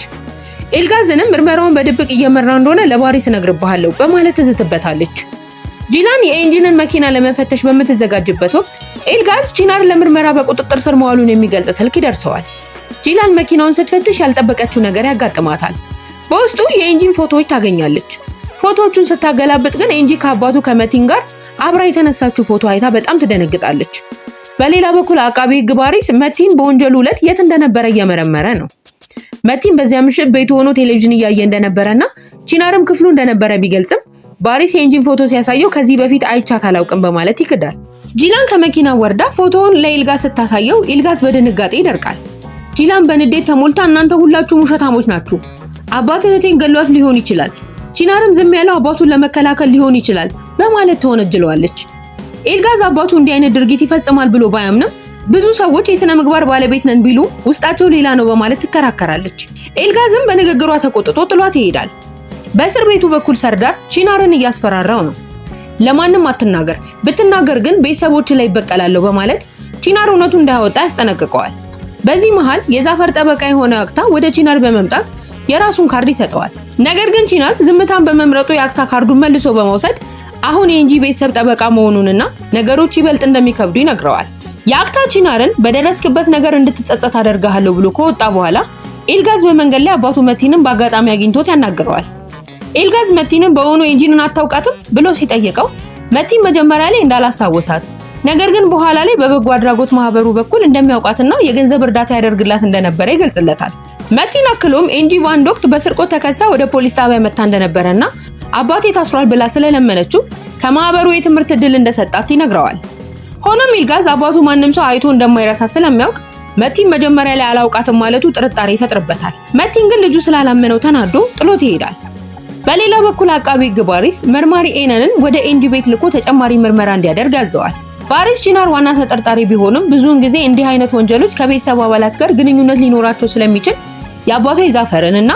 ኤልጋዝንም ምርመራውን በድብቅ እየመራ እንደሆነ ለባሪስ እነግርብሃለሁ በማለት ትዝትበታለች። ጂላን የኤንጂንን መኪና ለመፈተሽ በምትዘጋጅበት ወቅት ኤልጋዝ ቺናር ለምርመራ በቁጥጥር ስር መዋሉን የሚገልጽ ስልክ ይደርሰዋል። ጂላን መኪናውን ስትፈትሽ ያልጠበቀችው ነገር ያጋጥማታል። በውስጡ የኤንጂን ፎቶዎች ታገኛለች። ፎቶዎቹን ስታገላብጥ ግን ኤንጂ ከአባቱ ከመቲን ጋር አብራ የተነሳችው ፎቶ አይታ በጣም ትደነግጣለች። በሌላ በኩል አቃቢ ሕግ ባሪስ መቲን በወንጀሉ ዕለት የት እንደነበረ እየመረመረ ነው። መቲን በዚያ ምሽት ቤቱ ሆኖ ቴሌቪዥን እያየ እንደነበረና ቺናርም ክፍሉ እንደነበረ ቢገልጽም ባሪስ የኤንጂን ፎቶ ሲያሳየው ከዚህ በፊት አይቻት አላውቅም በማለት ይክዳል። ጂላን ከመኪና ወርዳ ፎቶውን ለኢልጋዝ ስታሳየው ኢልጋዝ በድንጋጤ ይደርቃል። ጂላን በንዴት ተሞልታ እናንተ ሁላችሁም ውሸታሞች ናችሁ፣ አባት እህቴን ገሏት ሊሆን ይችላል፣ ቺናርም ዝም ያለው አባቱን ለመከላከል ሊሆን ይችላል በማለት ትወነጅለዋለች። ኤልጋዝ አባቱ እንዲህ አይነት ድርጊት ይፈጽማል ብሎ ባያምንም ብዙ ሰዎች የስነ ምግባር ባለቤት ነን ቢሉ ውስጣቸው ሌላ ነው በማለት ትከራከራለች። ኤልጋዝም በንግግሯ ተቆጥቶ ጥሏት ይሄዳል። በእስር ቤቱ በኩል ሰርዳር ቺናርን እያስፈራራው ነው። ለማንም አትናገር፣ ብትናገር ግን ቤተሰቦች ላይ ይበቀላለሁ በማለት ቺናር እውነቱ እንዳያወጣ ያስጠነቅቀዋል። በዚህ መሃል የዛፈር ጠበቃ የሆነ አክታ ወደ ቺናር በመምጣት የራሱን ካርድ ይሰጠዋል። ነገር ግን ቺናር ዝምታን በመምረጡ የአክታ ካርዱን መልሶ በመውሰድ አሁን የኤንጂ ቤተሰብ ጠበቃ መሆኑንና ነገሮች ይበልጥ እንደሚከብዱ ይነግረዋል። የአክታ ቺናርን በደረስክበት ነገር እንድትጸጸት አደርግሃለሁ ብሎ ከወጣ በኋላ ኤልጋዝ በመንገድ ላይ አባቱ መቲንን በአጋጣሚ አግኝቶት ያናግረዋል። ኤልጋዝ መቲንን በእውኑ ኤንጂንን አታውቃትም ብሎ ሲጠይቀው መቲን መጀመሪያ ላይ እንዳላስታወሳት ነገር ግን በኋላ ላይ በበጎ አድራጎት ማህበሩ በኩል እንደሚያውቃትና የገንዘብ እርዳታ ያደርግላት እንደነበረ ይገልጽለታል። መቲን አክሎም ኤንጂ በአንድ ወቅት በስርቆት ተከሳ ወደ ፖሊስ ጣቢያ መጥታ እንደነበረና አባቴ ታስሯል ብላ ስለለመነችው ከማህበሩ የትምህርት ዕድል እንደሰጣት ይነግረዋል። ሆኖም ኢልጋዝ አባቱ ማንም ሰው አይቶ እንደማይረሳ ስለሚያውቅ መቲን መጀመሪያ ላይ አላውቃትም ማለቱ ጥርጣሬ ይፈጥርበታል። መቲን ግን ልጁ ስላላመነው ተናዶ ጥሎት ይሄዳል። በሌላ በኩል አቃቢ ሕግ ባሪስ መርማሪ ኤነንን ወደ ኤንጂ ቤት ልኮ ተጨማሪ ምርመራ እንዲያደርግ ያዘዋል። ባሪስ ቺናር ዋና ተጠርጣሪ ቢሆንም ብዙውን ጊዜ እንዲህ አይነት ወንጀሎች ከቤተሰብ አባላት ጋር ግንኙነት ሊኖራቸው ስለሚችል የአባቷ የዛፈርን እና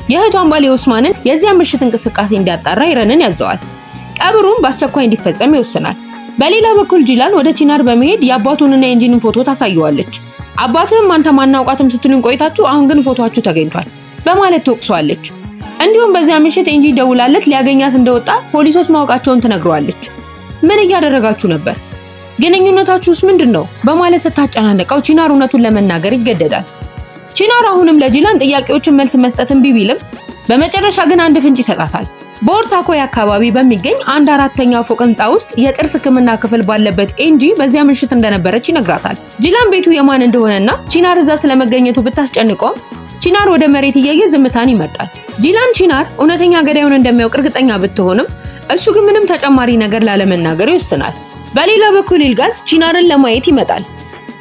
የእህቷን ባል የኦስማንን የዚያ ምሽት እንቅስቃሴ እንዲያጣራ ኢረንን ያዘዋል። ቀብሩም በአስቸኳይ እንዲፈጸም ይወስናል። በሌላ በኩል ጂላን ወደ ቺናር በመሄድ የአባቱንና የኤንጂንን ፎቶ ታሳየዋለች። አባትህም አንተ ማናውቃትም ስትሉኝ ቆይታችሁ አሁን ግን ፎቶአችሁ ተገኝቷል በማለት ትወቅሰዋለች። እንዲሁም በዚያ ምሽት ኤንጂ ደውላለት ሊያገኛት እንደወጣ ፖሊሶች ማወቃቸውን ትነግረዋለች። ምን እያደረጋችሁ ነበር? ግንኙነታችሁስ ምንድን ነው? በማለት ስታጨናንቀው ቺናር እውነቱን ለመናገር ይገደዳል። ቺናር አሁንም ለጂላን ጥያቄዎችን መልስ መስጠት እምቢ ቢልም በመጨረሻ ግን አንድ ፍንጭ ይሰጣታል። በኦርታኮይ አካባቢ በሚገኝ አንድ አራተኛ ፎቅ ህንፃ ውስጥ የጥርስ ሕክምና ክፍል ባለበት ኤንጂ በዚያ ምሽት እንደነበረች ይነግራታል። ጂላን ቤቱ የማን እንደሆነና ቺናር እዛ ስለመገኘቱ ብታስጨንቀውም ቺናር ወደ መሬት እያየ ዝምታን ይመርጣል። ጂላን ቺናር እውነተኛ ገዳዩን እንደሚያውቅ እርግጠኛ ብትሆንም እሱ ግን ምንም ተጨማሪ ነገር ላለመናገር ይወስናል። በሌላ በኩል ኢልጋዝ ቺናርን ለማየት ይመጣል።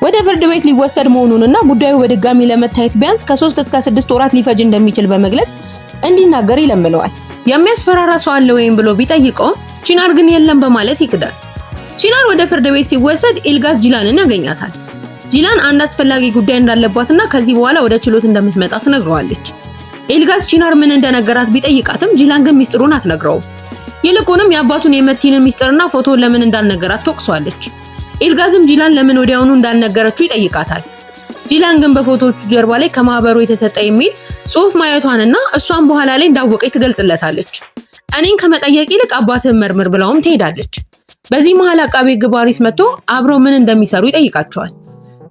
ወደ ፍርድ ቤት ሊወሰድ መሆኑንና ጉዳዩ በድጋሚ ለመታየት ቢያንስ ከ3 እስከ 6 ወራት ሊፈጅ እንደሚችል በመግለጽ እንዲናገር ይለምነዋል። የሚያስፈራራ ሰው አለ ወይም ብሎ ቢጠይቀውም ቺናር ግን የለም በማለት ይክዳል። ቺናር ወደ ፍርድ ቤት ሲወሰድ ኢልጋዝ ጂላንን ያገኛታል። ጂላን አንድ አስፈላጊ ጉዳይ እንዳለባትና ከዚህ በኋላ ወደ ችሎት እንደምትመጣ ትነግረዋለች። ኢልጋዝ ቺናር ምን እንደነገራት ቢጠይቃትም ጂላን ግን ሚስጥሩን አትነግረውም። ይልቁንም የአባቱን የመቲንን ሚስጥርና ፎቶውን ለምን እንዳልነገራት ትወቅሰዋለች። ኢልጋዝም ጂላን ለምን ወዲያውኑ እንዳልነገረችው ይጠይቃታል። ጂላን ግን በፎቶዎቹ ጀርባ ላይ ከማህበሩ የተሰጠ የሚል ጽሑፍ ማየቷንና እሷን በኋላ ላይ እንዳወቀች ትገልጽለታለች። እኔን ከመጠየቅ ይልቅ አባትህን መርምር ብላውም ትሄዳለች። በዚህ መሃል አቃቤ ሕግ ባሪስ መጥቶ አብረው ምን እንደሚሰሩ ይጠይቃቸዋል።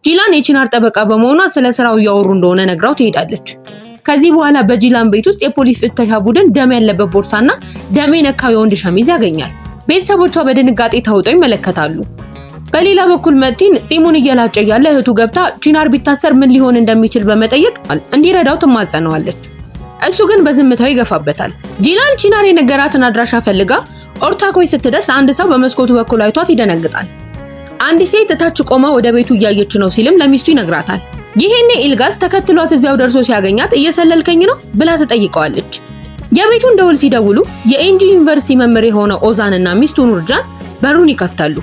ጂላን የቺናር ጠበቃ በመሆኗ ስለ ስራው እያወሩ እንደሆነ ነግራው ትሄዳለች። ከዚህ በኋላ በጂላን ቤት ውስጥ የፖሊስ ፍተሻ ቡድን ደም ያለበት ቦርሳና ደም የነካው የወንድ ሸሚዝ ያገኛል። ቤተሰቦቿ በድንጋጤ ተውጠው ይመለከታሉ። በሌላ በኩል መቲን ጺሙን እየላጨ እያለ እህቱ ገብታ ቺናር ቢታሰር ምን ሊሆን እንደሚችል በመጠየቅ እንዲረዳው ትማጸነዋለች። እሱ ግን በዝምታው ይገፋበታል። ጂላን ቺናር የነገራትን አድራሻ ፈልጋ ኦርታኮይ ስትደርስ አንድ ሰው በመስኮቱ በኩል አይቷት ይደነግጣል። አንዲት ሴት እታች ቆማ ወደ ቤቱ እያየች ነው ሲልም ለሚስቱ ይነግራታል። ይሄኔ ኢልጋዝ ተከትሏት እዚያው ደርሶ ሲያገኛት እየሰለልከኝ ነው ብላ ትጠይቀዋለች። የቤቱን ደወል ሲደውሉ የኤንጂ ዩኒቨርሲቲ መምህር የሆነው ኦዛን እና ሚስቱ ኑርጃን በሩን ይከፍታሉ።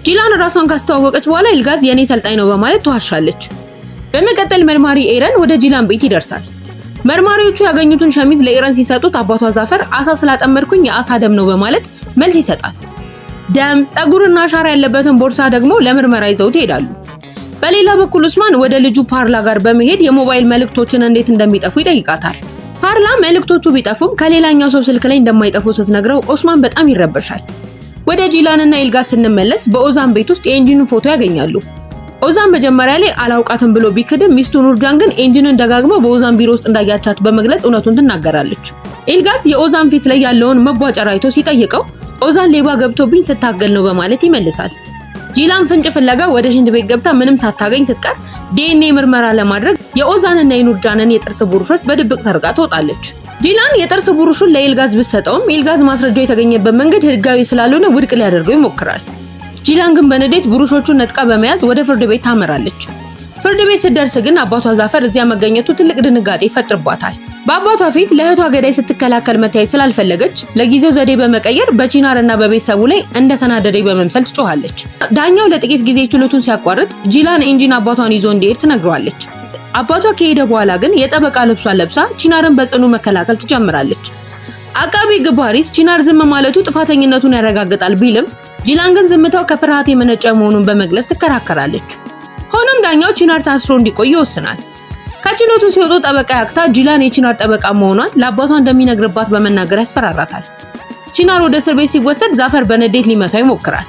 ጂላን ራሷን ካስተዋወቀች በኋላ ኢልጋዝ የኔ ሰልጣኝ ነው በማለት ትዋሻለች። በመቀጠል መርማሪ ኤረን ወደ ጂላን ቤት ይደርሳል። መርማሪዎቹ ያገኙትን ሸሚዝ ለኤረን ሲሰጡት አባቷ ዛፈር አሳ ስላጠመድኩኝ የአሳ ደም ነው በማለት መልስ ይሰጣል። ደም፣ ጸጉርና አሻራ ያለበትን ቦርሳ ደግሞ ለምርመራ ይዘውት ይሄዳሉ። በሌላ በኩል ኡስማን ወደ ልጁ ፓርላ ጋር በመሄድ የሞባይል መልእክቶችን እንዴት እንደሚጠፉ ይጠይቃታል። ፓርላ መልእክቶቹ ቢጠፉም ከሌላኛው ሰው ስልክ ላይ እንደማይጠፉ ስትነግረው ኦስማን በጣም ይረበሻል። ወደ ጂላንና ኢልጋዝ ስንመለስ በኦዛን ቤት ውስጥ የኤንጂንን ፎቶ ያገኛሉ። ኦዛን መጀመሪያ ላይ አላውቃትም ብሎ ቢክድም ሚስቱ ኑርጃን ግን ኤንጂንን ደጋግሞ በኦዛን ቢሮ ውስጥ እንዳያቻት በመግለጽ እውነቱን ትናገራለች። ኢልጋዝ የኦዛን ፊት ላይ ያለውን መቧጨር አይቶ ሲጠይቀው ኦዛን ሌባ ገብቶብኝ ስታገል ነው በማለት ይመልሳል። ጂላን ፍንጭ ፍለጋ ወደ ሽንት ቤት ገብታ ምንም ሳታገኝ ስትቀር ዲኤንኤ ምርመራ ለማድረግ የኦዛንና የኑርጃንን የጥርስ ብሩሾች በድብቅ ሰርቃ ትወጣለች። ጂላን የጥርስ ብሩሹን ለኢልጋዝ ብትሰጠውም ኢልጋዝ ማስረጃው የተገኘበት መንገድ ህጋዊ ስላልሆነ ውድቅ ሊያደርገው ይሞክራል። ጂላን ግን በንዴት ብሩሾቹን ነጥቃ በመያዝ ወደ ፍርድ ቤት ታመራለች። ፍርድ ቤት ስትደርስ ግን አባቷ ዛፈር እዚያ መገኘቱ ትልቅ ድንጋጤ ይፈጥርባታል። በአባቷ ፊት ለእህቷ ገዳይ ስትከላከል መታየት ስላልፈለገች ለጊዜው ዘዴ በመቀየር በቺናር እና በቤተሰቡ ላይ እንደተናደደች በመምሰል ትጮኻለች። ዳኛው ለጥቂት ጊዜ ችሎቱን ሲያቋርጥ ጂላን ኤንጂን አባቷን ይዞ እንዲሄድ ትነግረዋለች። አባቷ ከሄደ በኋላ ግን የጠበቃ ልብሷን ለብሳ ቺናርን በጽኑ መከላከል ትጀምራለች። አቃቤ ሕግ ባሪስ ቺናር ዝም ማለቱ ጥፋተኝነቱን ያረጋግጣል ቢልም ጂላን ግን ዝምታው ከፍርሃት የመነጨ መሆኑን በመግለጽ ትከራከራለች። ሆኖም ዳኛው ቺናር ታስሮ እንዲቆይ ይወስናል። ከችሎቱ ሲወጡ ጠበቃ ያክታ ጂላን የቺናር ጠበቃ መሆኗን ለአባቷ እንደሚነግርባት በመናገር ያስፈራራታል። ቺናር ወደ እስር ቤት ሲወሰድ ዛፈር በንዴት ሊመታው ይሞክራል።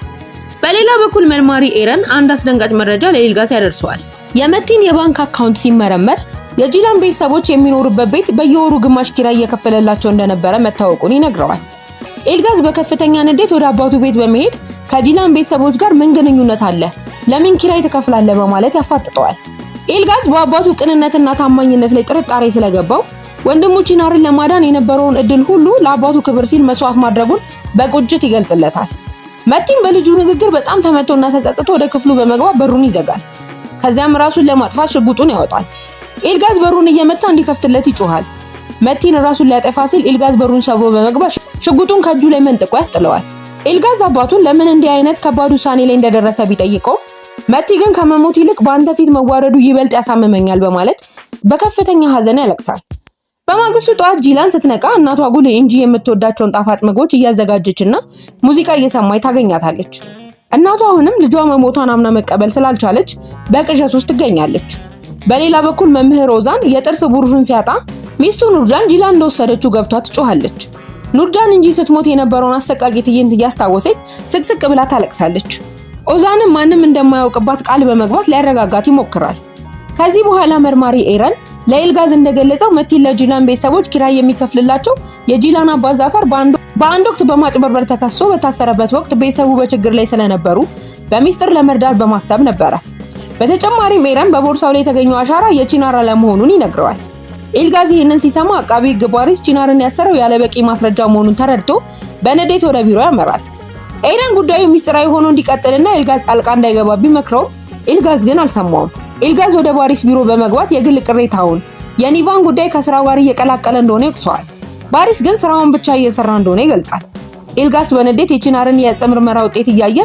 በሌላ በኩል መርማሪ ኤረን አንድ አስደንጋጭ መረጃ ለኢልጋዝ ያደርሰዋል። የመቲን የባንክ አካውንት ሲመረመር የጂላን ቤተሰቦች የሚኖሩበት ቤት በየወሩ ግማሽ ኪራይ እየከፈለላቸው እንደነበረ መታወቁን ይነግረዋል። ኢልጋዝ በከፍተኛ ንዴት ወደ አባቱ ቤት በመሄድ ከጂላን ቤተሰቦች ጋር ምን ግንኙነት አለ? ለምን ኪራይ ትከፍላለህ? በማለት ያፋጥጠዋል። ኢልጋዝ በአባቱ ቅንነትና ታማኝነት ላይ ጥርጣሬ ስለገባው ወንድሙ ቺናርን ለማዳን የነበረውን እድል ሁሉ ለአባቱ ክብር ሲል መስዋዕት ማድረጉን በቁጭት ይገልጽለታል። መቲን በልጁ ንግግር በጣም ተመቶና ተጸጽቶ ወደ ክፍሉ በመግባት በሩን ይዘጋል። ከዚያም ራሱን ለማጥፋት ሽጉጡን ያወጣል። ኢልጋዝ በሩን እየመታ እንዲከፍትለት ይጮሃል። መቲን ራሱን ሊያጠፋ ሲል ኢልጋዝ በሩን ሰብሮ በመግባት ሽጉጡን ከእጁ ላይ መንጥቆ ያስጥለዋል። ኢልጋዝ አባቱን ለምን እንዲህ አይነት ከባድ ውሳኔ ላይ እንደደረሰ ቢጠይቀውም መቲ ግን ከመሞት ይልቅ በአንተ ፊት መዋረዱ ይበልጥ ያሳምመኛል በማለት በከፍተኛ ሀዘን ያለቅሳል። በማግስቱ ጠዋት ጂላን ስትነቃ እናቷ ጉል እንጂ የምትወዳቸውን ጣፋጭ ምግቦች እያዘጋጀችና ሙዚቃ እየሰማች ታገኛታለች። እናቷ አሁንም ልጇ መሞቷን አምና መቀበል ስላልቻለች በቅዠት ውስጥ ትገኛለች። በሌላ በኩል መምህር ኦዛን የጥርስ ቡሩሹን ሲያጣ ሚስቱ ኑርጃን ጂላን እንደወሰደችው ገብቷ ትጮሃለች። ኑርጃን እንጂ ስትሞት የነበረውን አሰቃቂ ትዕይንት እያስታወሰች ስቅስቅ ብላ ታለቅሳለች። ኦዛንም ማንም እንደማያውቅባት ቃል በመግባት ሊያረጋጋት ይሞክራል። ከዚህ በኋላ መርማሪ ኤረን ለኢልጋዝ እንደገለጸው መቲን ለጂላን ቤተሰቦች ኪራይ የሚከፍልላቸው የጂላን አባት ዛፈር በአንድ ወቅት በማጭበርበር ተከሶ በታሰረበት ወቅት ቤተሰቡ በችግር ላይ ስለነበሩ በሚስጥር ለመርዳት በማሰብ ነበረ። በተጨማሪም ኤረን በቦርሳው ላይ የተገኘው አሻራ የቺናር አለመሆኑን ይነግረዋል። ኢልጋዝ ይህንን ሲሰማ አቃቢ ሕግ ባሪስ ቺናርን ያሰረው ያለ በቂ ማስረጃ መሆኑን ተረድቶ በንዴት ወደ ቢሮ ያመራል። ኤረን ጉዳዩ ሚስጥራዊ ሆኖ እንዲቀጥልና ኢልጋዝ ጣልቃ እንዳይገባ ቢመክረውም ኢልጋዝ ግን አልሰማውም። ኢልጋዝ ወደ ባሪስ ቢሮ በመግባት የግል ቅሬታውን የኒቫን ጉዳይ ከስራው ጋር እየቀላቀለ እንደሆነ ይወቅሰዋል። ባሪስ ግን ስራውን ብቻ እየሰራ እንደሆነ ይገልጻል። ኢልጋዝ በንዴት የቺናርን የዕፅ ምርመራ ውጤት እያየ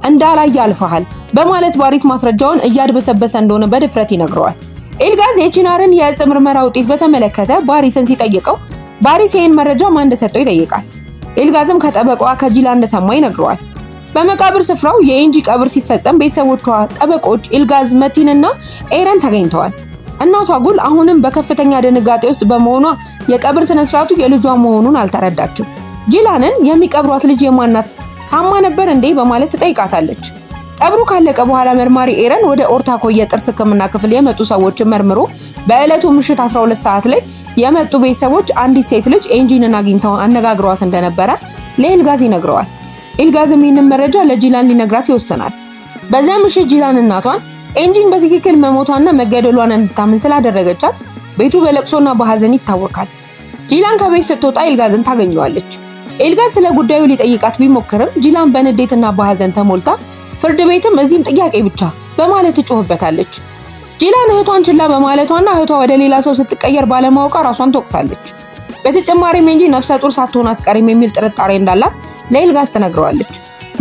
እንዳላየ አልፈሃል በማለት ባሪስ ማስረጃውን እያድበሰበሰ እንደሆነ በድፍረት ይነግረዋል። ኢልጋዝ የቺናርን የዕፅ ምርመራ ውጤት በተመለከተ ባሪስን ሲጠይቀው ባሪስ ይህን መረጃ ማን እንደሰጠው ይጠይቃል። ኢልጋዝም ከጠበቃዋ ከጂላ እንደሰማ ይነግረዋል። በመቃብር ስፍራው የኤንጂ ቀብር ሲፈጸም ቤተሰቦቿ፣ ጠበቆች፣ ኢልጋዝ፣ መቲንና ኤረን ተገኝተዋል። እናቷ ጉል አሁንም በከፍተኛ ድንጋጤ ውስጥ በመሆኗ የቀብር ስነ ስርዓቱ የልጇ መሆኑን አልተረዳችም። ጂላንን የሚቀብሯት ልጅ የማናት ታማ ነበር እንዴ በማለት ትጠይቃታለች። ቀብሩ ካለቀ በኋላ መርማሪ ኤረን ወደ ኦርታኮ የጥርስ ሕክምና ክፍል የመጡ ሰዎችን መርምሮ በዕለቱ ምሽት 12 ሰዓት ላይ የመጡ ቤተሰቦች አንዲት ሴት ልጅ ኤንጂንን አግኝተው አነጋግሯት እንደነበረ ለኢልጋዝ ይነግረዋል። ኢልጋዝም ይህንን መረጃ ለጂላን ሊነግራት ይወስናል። በዚያ ምሽት ጂላን እናቷን ኤንጂን በትክክል መሞቷና መገደሏን እንድታምን ስላደረገቻት ቤቱ በለቅሶና በሀዘን ይታወቃል። ጂላን ከቤት ስትወጣ ኢልጋዝን ታገኘዋለች። ኢልጋዝ ስለ ጉዳዩ ሊጠይቃት ቢሞክርም ጂላን በንዴትና በሀዘን ተሞልታ ፍርድ ቤትም እዚህም ጥያቄ ብቻ በማለት ትጮህበታለች። ጂላን እህቷን ችላ በማለቷና እህቷ ወደ ሌላ ሰው ስትቀየር ባለማወቋ ራሷን ትወቅሳለች። በተጨማሪም እንጂ ነፍሰ ጡር ሳትሆን አትቀሪም የሚል ጥርጣሬ እንዳላት ለኢልጋዝ ትነግረዋለች።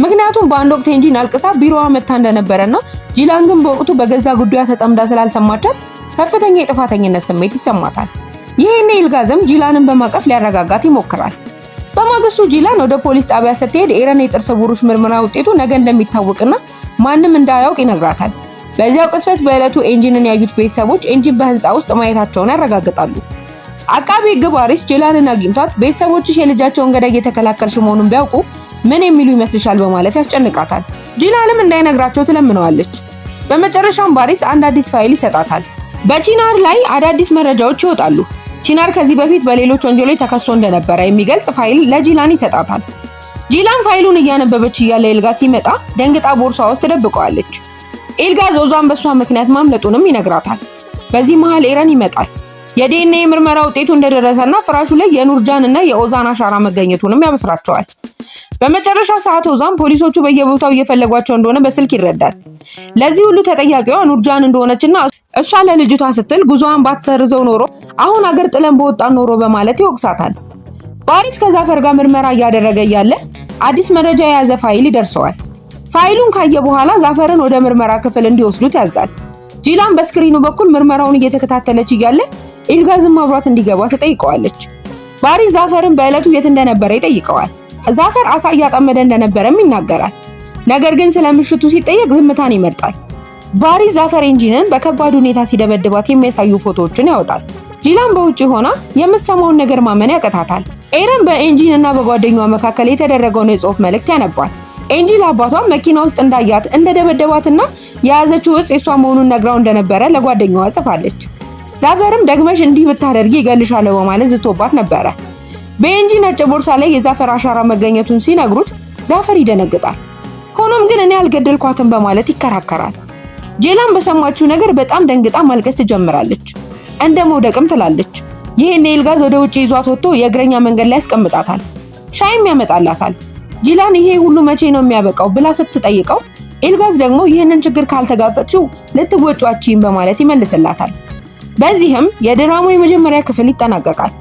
ምክንያቱም በአንድ ወቅት ኤንጂን አልቅሳ ቢሮዋ መጥታ እንደነበረና ጂላን ግን በወቅቱ በገዛ ጉዳዩ ተጠምዳ ስላልሰማቻት ከፍተኛ የጥፋተኝነት ስሜት ይሰማታል። ይሄኔ ኢልጋዝም ጂላንን በማቀፍ ሊያረጋጋት ይሞክራል። በማግስቱ ጂላን ወደ ፖሊስ ጣቢያ ስትሄድ ኤረን የጥርስ ብሩሽ ምርመራ ውጤቱ ነገ እንደሚታወቅና ማንም እንዳያውቅ ይነግራታል። በዚያው ቅጽበት በዕለቱ ኤንጂንን ያዩት ቤተሰቦች ኤንጂን በህንፃ ውስጥ ማየታቸውን ያረጋግጣሉ። አቃቢ ሕግ ባሪስ ጂላንን አግኝቷት ቤተሰቦችሽ የልጃቸውን ገዳይ እየተከላከልሽ መሆኑን ቢያውቁ ምን የሚሉ ይመስልሻል በማለት ያስጨንቃታል። ጂላንም እንዳይነግራቸው ትለምነዋለች። በመጨረሻም ባሪስ አንድ አዲስ ፋይል ይሰጣታል። በቺናር ላይ አዳዲስ መረጃዎች ይወጣሉ። ቺናር ከዚህ በፊት በሌሎች ወንጀሎች ተከሶ እንደነበረ የሚገልጽ ፋይል ለጂላን ይሰጣታል። ጂላን ፋይሉን እያነበበች እያለ ኤልጋዝ ሲመጣ ደንግጣ ቦርሷ ውስጥ ትደብቀዋለች። ኤልጋዝ ኦዛን በሷ ምክንያት ማምለጡንም ይነግራታል። በዚህ መሃል ኤረን ይመጣል። የዲኤንኤ ምርመራ ውጤቱ እንደደረሰና ፍራሹ ላይ የኑርጃን እና የኦዛን አሻራ መገኘቱንም ያበስራቸዋል። በመጨረሻ ሰዓት ኦዛን ፖሊሶቹ በየቦታው እየፈለጓቸው እንደሆነ በስልክ ይረዳል። ለዚህ ሁሉ ተጠያቂዋ ኑርጃን እንደሆነችና እሷ ለልጅቷ ስትል ጉዞዋን ባትሰርዘው ኖሮ አሁን አገር ጥለን በወጣን ኖሮ በማለት ይወቅሳታል። ባሪስ ከዛፈር ጋር ምርመራ እያደረገ እያለ አዲስ መረጃ የያዘ ፋይል ይደርሰዋል። ፋይሉን ካየ በኋላ ዛፈርን ወደ ምርመራ ክፍል እንዲወስዱት ያዛል። ጂላን በ screen ኡ በኩል ምርመራውን እየተከታተለች እያለ ኢልጋዝም አብሯት እንዲገባ ትጠይቀዋለች። ባሪስ ዛፈርን በዕለቱ የት እንደነበረ ይጠይቀዋል። ዛፈር አሳ እያጠመደ እንደነበረም ይናገራል። ነገር ግን ስለ ምሽቱ ሲጠየቅ ዝምታን ይመርጣል። ባሪስ ዛፈር ኤንጂንን በከባድ ሁኔታ ሲደበድባት የሚያሳዩ ፎቶዎችን ያወጣል። ጂላን በውጪ ሆና የምትሰማውን ነገር ማመን ያቅታታል። ኤረን በኤንጂን እና በጓደኛዋ መካከል የተደረገውን የጽሁፍ መልእክት ያነባል። ኤንጂ ለአባቷ መኪና ውስጥ እንዳያት እንደደበደባትና የያዘችው እጽ የሷ መሆኑን ነግራው እንደነበረ ለጓደኛዋ ጽፋለች። ዛፈርም ደግመሽ እንዲህ ብታደርጊ እገልሻለሁ በማለት ዝቶባት ነበረ። በኤንጂ ነጭ ቦርሳ ላይ የዛፈር አሻራ መገኘቱን ሲነግሩት ዛፈር ይደነግጣል። ሆኖም ግን እኔ አልገደልኳትም በማለት ይከራከራል። ጄላን በሰማችው ነገር በጣም ደንግጣ ማልቀስ ትጀምራለች። እንደ መውደቅም ትላለች። ይህን ኤልጋዝ ወደ ውጭ ይዟት ወጥቶ የእግረኛ መንገድ ላይ ያስቀምጣታል። ሻይም ያመጣላታል። ጂላን ይሄ ሁሉ መቼ ነው የሚያበቃው ብላ ስትጠይቀው ኤልጋዝ ደግሞ ይህንን ችግር ካልተጋፈጥሽው ልትወጪው አትችይም በማለት ይመልስላታል። በዚህም የድራማው የመጀመሪያ ክፍል ይጠናቀቃል።